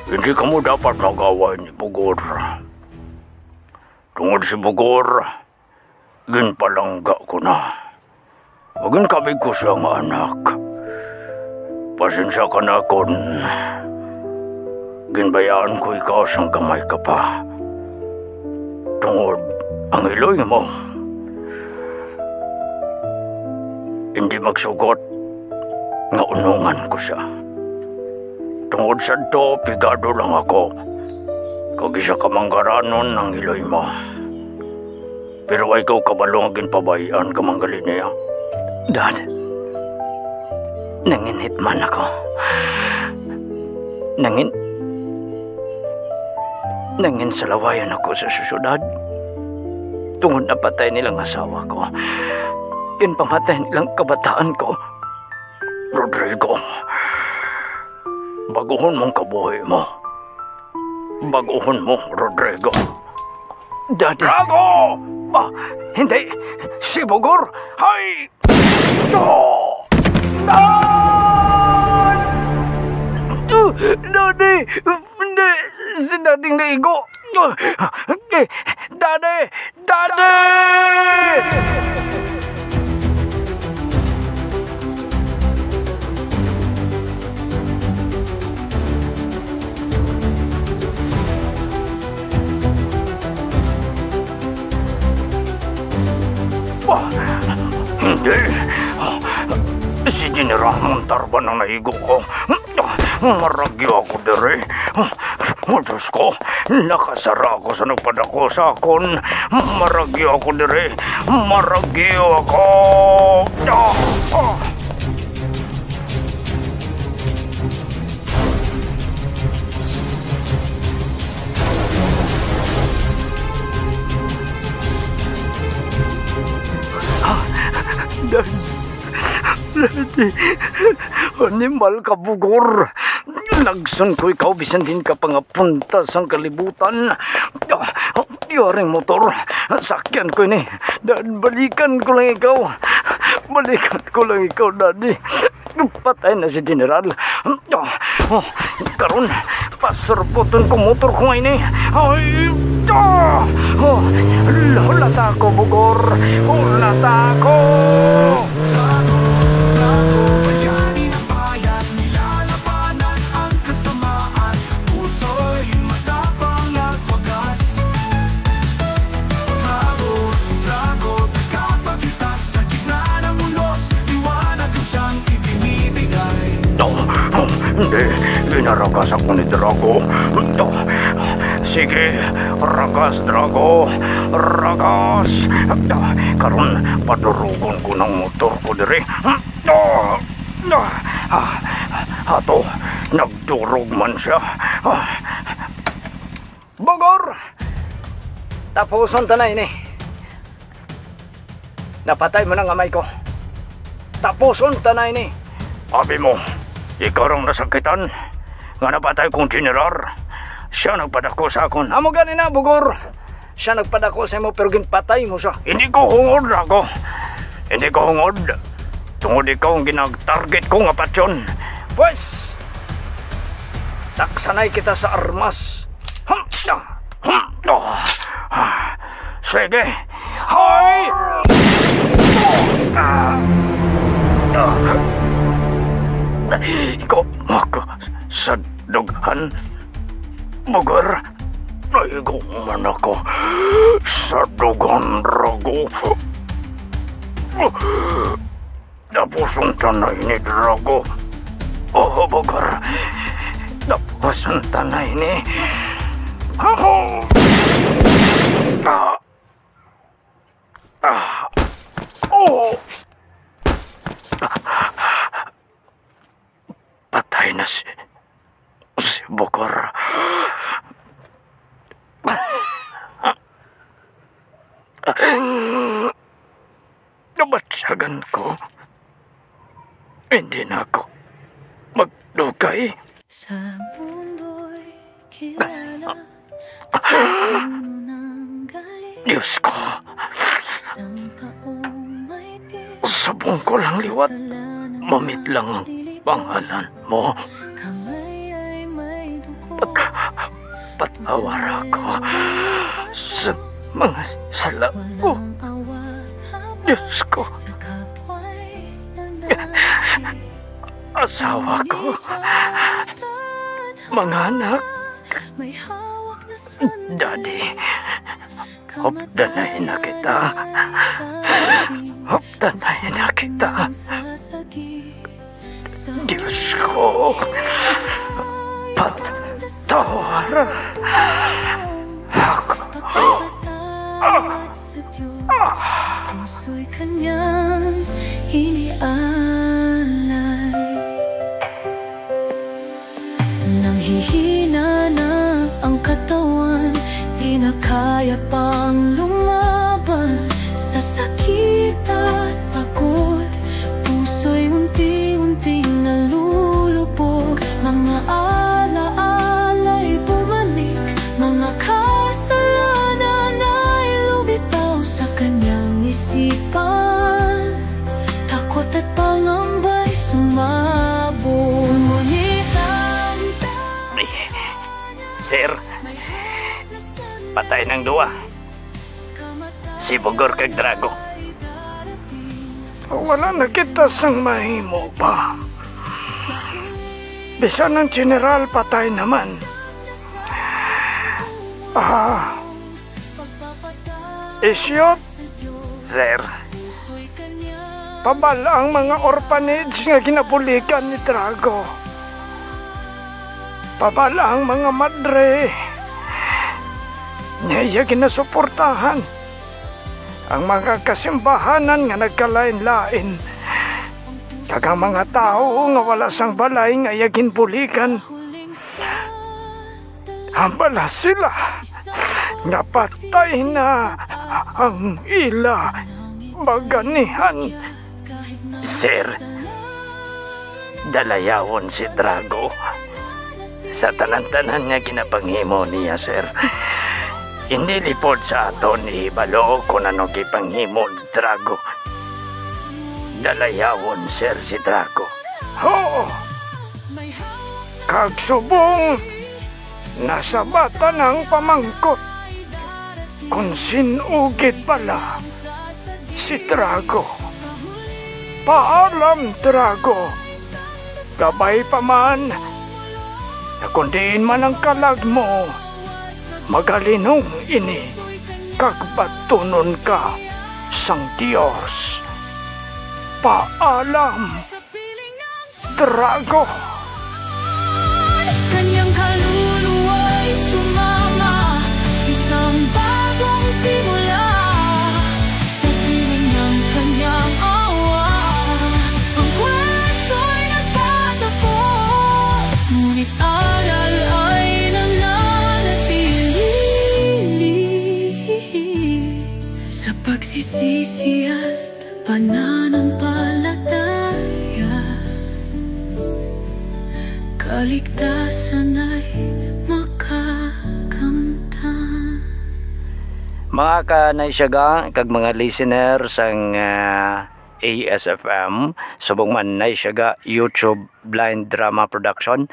Hindi kamo dapat nag-away ni Bugor. Tungod si Bugor, ginpalangga ko na. Ug ginkabig ko siya nga anak. Pasensya ka na kon ginbayaan ko ikaw sang gamay ka pa. Tungod ang iloy mo, hindi magsugot nga unungan ko siya. Tungod sadto, pigado lang ako, kag isa ka manggaranon ang iloy mo. Pero ay ko kabalo nga ginpabay-an ka man gali niya. Dad, nanginhitman ako. Nangin-, nanginsalawayan ako sa sosyedad. Tungod napatay nilang asawa ko, ginpamatay nilang kabataan ko. Rodrigo, baguhon mong kabuhi mo. Baguhon mo, Rodrigo. Daddy. Drago! Ah, hindi! Si Bugor! Hay! Oh! Ah! Daddy! Hindi! Si Daddy naigo! Daddy! Daddy! Ah, hindi. Si General Montalban ang naigo ko. Maragyo ako diri. Oh, Diyos ko, nakasara ako sa nagpadako sa akon. Maragyo ako diri. Maragyo ako. Ah! Ah! Dad-, Daddy, Animal ka, Bugor. Lagson ko ikaw bisan din ka pangapunta sang kalibutan. Ah, yaring motor, sakyan ko ini. Dad, balikan ko lang ikaw. Balikan ko lang ikaw, Daddy. Patay na si General. Ah, oh, karon, pasurputon ko motor ko nga ini. Ay, ah! Oh, hulata ko, Bugor. Hulata ko! Bayani ng bayan, nilalabanan ang kasamaan. Puso'y matapang at wagas. Drago, Drago, tagapagligtas sa gitna ng unos. Liwanag ko siyang ibinibigay. Oh, oh, hindi. Ginaragas ako ni Drago. Oh, sige, ragas, Drago. Ragas. Karon, padurugon ko ng motor ko diri. Ah, ah, ato, nagdurog man siya. Ah. Bugor! Tapuson ta na ini. Napatay mo na ang amay ko. Tapuson ta na ini. Abi mo, ikaw ang nasakitan nga napatay kong general. Siya nagpadako sa akon. Amo gani na, Bugor. Siya nagpadako sa imo, pero ginpatay mo siya. Hindi ko hungod, Drago. Hindi ko hungod. Tungod ikaw ang ginag-target ko nga patyon. Pwes, taksanay kita sa armas. Hmm, ah, hmm, ah, ah. Sige. Hoy! Ah, ah. Ikaw, maka sa dughan, Bugor. Naigo man ako sa dughan, Drago. Tapuson ta na ini, Drago. Oh, Bugor. Tapuson ta na ini. Ako! Ah! Ah! Oh! Patay na si, si Bugor. Nabatyagan ko. Hindi na ako magdugay. Sa mundo'y kilala ang puno ng galing. Diyos ko. Isang taong may tiis. Subong ko lang liwat. Kasalanan. Mamit lang ang pangalan mo. Kamay ay may dugo. Pat-, patawara ko sa mga sala ko. Walang awat habang Diyos ko. Sa kapwa'y nananakit. Asawa ko. Mga anak. Daddy, hupdanay na kita. Hupdanay na kita. Diyos ko, patawara ako. Sa Diyos, puso'y kanyang inialay. Nanghihina na ang katawan, di na kaya pang lumaban sa sakit at pagod. Puso'y unti-unting nalulubog, mga alaala'y bumalik, mga kasalanan ay lumitaw sa kanyang isipan. Takot at pangamba'y sumabog, ngunit ang Sir, patay ng duwa. Si Bugor kag Drago. Wala na kita sang mahimo pa. Bisan ang general patay naman. Ah, Isyot, Sir. Pabal-a ang mga orphanage nga ginabuligan ni Drago. Pabal-a ang mga madre nga iya ginasuportahan. Ang mga kasimbahanan nga nagkalain-lain. Kag ang mga tawo nga wala sang balay nga iya ginbuligan. Hambala sila nga patay na ang ila baganihan. Sir, Dalayawon si Drago sa tanan-tanan nga ginapanghimo niya, sir. Hindi lipod sa aton ihibalo kung ano gipanghimo ni Drago. Dalayawon, sir, si Drago. Oo! Kag subong nasabatan ang pamangkot kon sin-o gid bala si Drago. Paalam, Drago. Gabay pa man, na kon diin man ang kalag mo, magalinong ini kag batunon ka sang Dios. Paalam, Drago. Kanyang kaluluwa'y sumama, isang bagong simula. Sa piling ng kanyang awa, ang kwento'y nagtatapos, ngunit aral ay nananatili. Sa pagsisisi at pananampalataya, kaligtasan ay makakamtan. Mga ka-Naysyaga kag mga listener sang, ah, A S F M, subong man Naysyaga YouTube Blind Drama Production.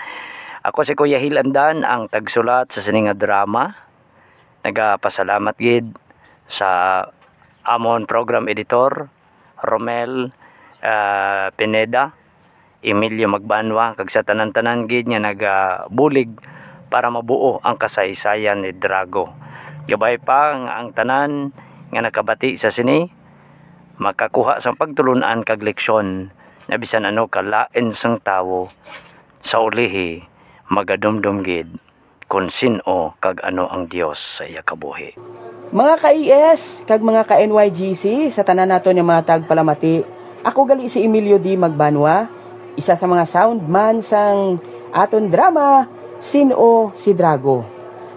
Ako si Kuya Hil Andan, ang tagsulat sa sini nga drama. Nagapasalamat gid sa amon program editor, Romel, ah, Pineda, Emilio Magbanwa, kag sa tanan-tanan gid nga nagabulig para mabuo ang kasaysayan ni Drago. Gabay pa nga ang tanan nga nakabati sa sini makakuha sang pagtulon-an kag leksyon na bisan ano ka lain sang tawo, sa ulihi magadumdom gid kon sin-o kag ano ang Dios sa iya kabuhi. Mga ka-A S kag mga ka-N Y G C, sa tanan naton nga mga tagpalamati, ako gali si Emilio D. Magbanwa, isa sa mga sound man sang aton drama, Sin-o si Drago.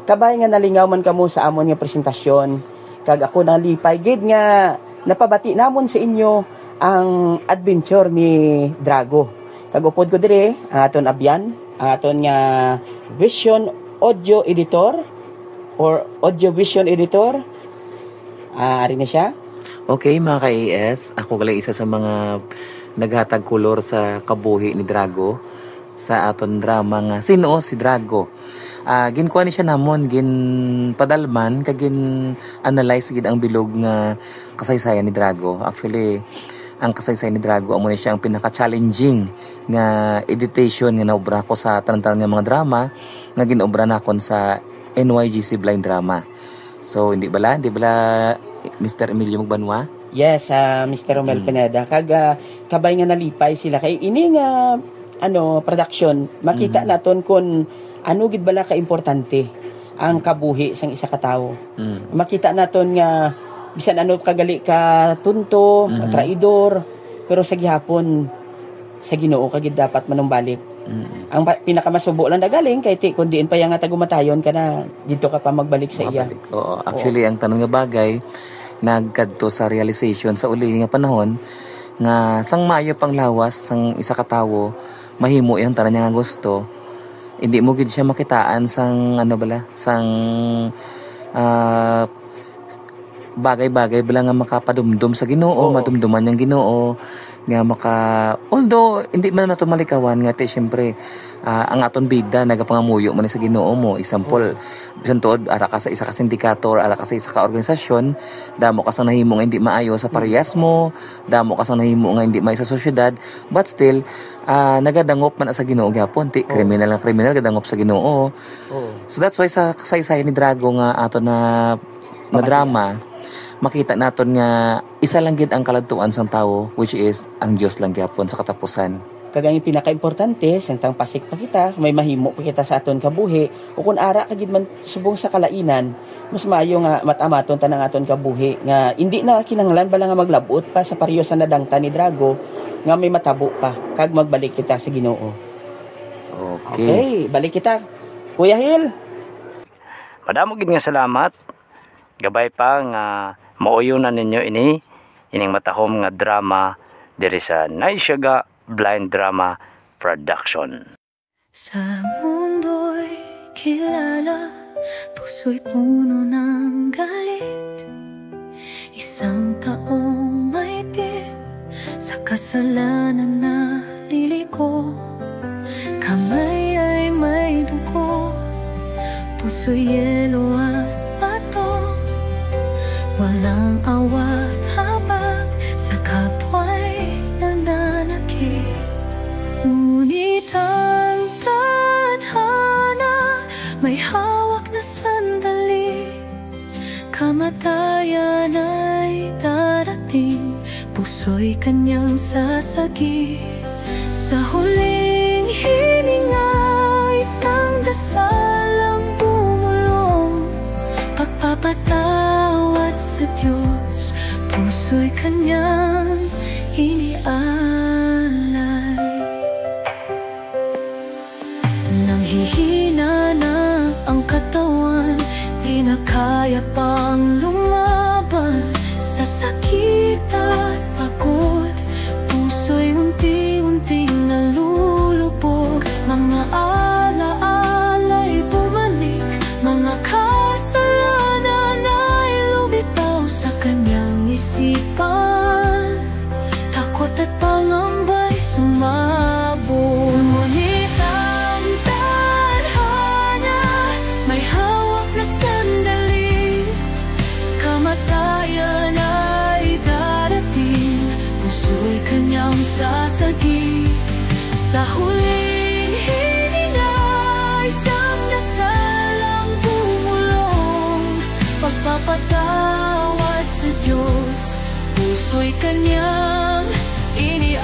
Kabay nga nalingaw man kamo sa amon nga presentasyon, kag ako nalipay gid nga napabati namon sa inyo ang adventure ni Drago. Kag upod ko diri ang aton abyan, ang aton nga vision audio editor or audio vision editor. Ah, ari na siya. Okay, mga ka-A S, ako gali isa sa mga naghatag kolor sa kabuhi ni Drago sa aton drama nga Sin-o si Drago. Ah, ginkuha ni siya namon, ginpadalman, kag gin-analyze gid ang bilog nga kasaysayan ni Drago. Actually, ang kasaysayan ni Drago, amo ni siya ang pinaka-challenging nga editation nga naobra ko sa tanan-tanan nga mga drama nga gin-obra nakon sa N Y G C Blind Drama. So, hindi bala, hindi bala, Mister Emilio Magbanwa? Yes, ah, Mister Romel Mm. Pineda. Kag, ah, kabay nga nalipay sila kay ini nga, ano, production, makita Mhm. naton kung ano gid bala ka importante ang kabuhi sang isa ka tawo. Mm. Makita naton nga bisan ano kagali ka tunto, Mhm. traidor, pero sa gihapon sa Ginoo ka gid dapat manumbalik. Mm. Ang pa-, pinakamasubo lang na galing kay ti, kung diin pa yang nga tagumatayon ka na, dito ka pa magbalik sa iya. Mabalik. Oo. Oo. Actually, ang tanan nga bagay nagkadto sa realization sa uli nga panahon nga sang maayo pang lawas sang isa ka tawo, mahimo iyang tanan niya nga gusto, hindi mo gid siya makitaan sang, ano bala, sang, ah, bagay-bagay bala nga makapadumdom sa Ginoo, Oo. madumduman niyang Ginoo, nga maka-, although, hindi man nato malikawan nga, ti, siyempre, ah, ang aton bida, nagapangamuyo man ni sa Ginoo mo. Example, Oo. bisan tuod, ara ka sa isa ka sindikato, or ara ka sa isa ka organisasyon, damo ka sang nahimo nga hindi maayo sa parehas mo, damo ka sang nahimo nga hindi maayo sa sosyedad, but still, ah, nagadangop man sa Ginoo gyapon. Ti, Oo. kriminal nga kriminal, gadangop sa Ginoo. Oo. So that's why sa kasaysayan ni Drago nga ato na, na Pamatian. drama, makita naton nga isa lang gid ang kaladtuan sang tawo, which is ang Dios lang gyapon sa katapusan. Kag ang pinakaimportante, samtang pasik pa kita, may mahimo pa kita sa aton kabuhi, o kun ara ka gid man subong sa kalainan, mas maayo nga mat-amaton ta ang aton kabuhi, nga indi na kinahanglan bala nga maglab-ot pa sa pareho sa nadangtan ni Drago, nga may matabo pa, kag magbalik kita sa Ginoo. Okay. Okay, balik kita. Kuya Hil. Madamo gid nga salamat. Gabay pa nga mauyonan ninyo ini, ining matahom nga drama diri sa Naysyaga Blind Drama Production. Sa mundo'y kilala, puso'y puno ng galit. Isang taong maitim, sa kasalanan naliliko. Kamay ay may dugo, puso'y yelo at bato. Walang awat habag sa kapwa'y nananakit. Ngunit ang tadhana may hawak na sandali. Kamatayan ay darating, puso'y kanyang sasagi. Sa huling hininga, isang dasal ang bumulong. Pagpapatawad sa Diyos, puso'y kanyang inialay. Nanghihina na ang katawan, di na kaya pang lumaban sa sakit at pagod. Puso'y unti-unting nalulubog, mga alaala'y bumalik, mga kasalanan ay lumitaw sa kanyang isipan. Takot at pangamba'y sumabog. Ngunit ang tadhana may hawak na sandali. Kamatayan ay darating, puso'y kanyang sasagi. Sa huling hininga, isang dasal ang bumulong. Pagpapatawad sa Diyos, puso'y kanyang inialay.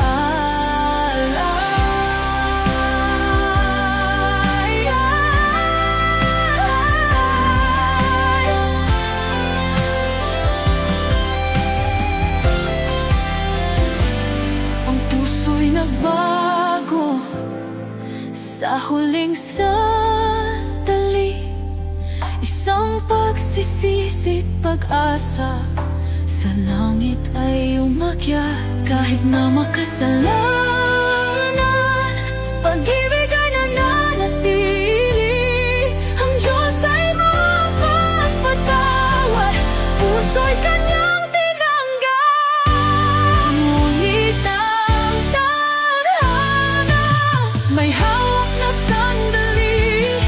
Ang puso'y nagbago sa huling sandali, isang pagsisisi't pag-asa sa langit ay umakyat. Kahit na makasalanan, pag-ibig ay nananatili. Ang Diyos ay mapagpatawad, puso'y kanyang tinanggap. Ngunit ang tadhana may hawak na sandali.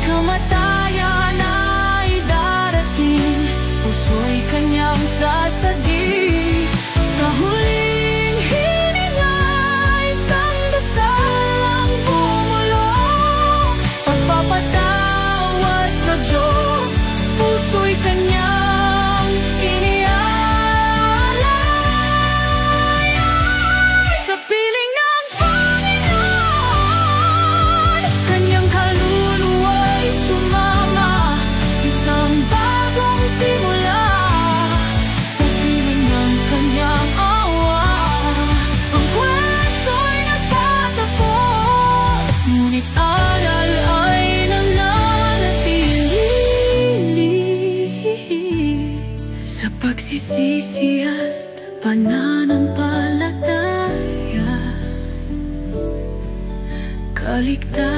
Kamatayan ay darating, puso'y kanyang sasagi. Sa huling hininga, isang dasal ang bumulong. Pagpapatawad sa Diyos, puso'y kanyang inialay. Sa piling ng Panginoon, kanyang kaluluwa'y sumama, isang bagong simula. Sa piling ng kanyang awa, ang kwento'y nagtatapos, ngunit aral ay nananatili. Sa pagsisisi at pananampalataya, kaligtasan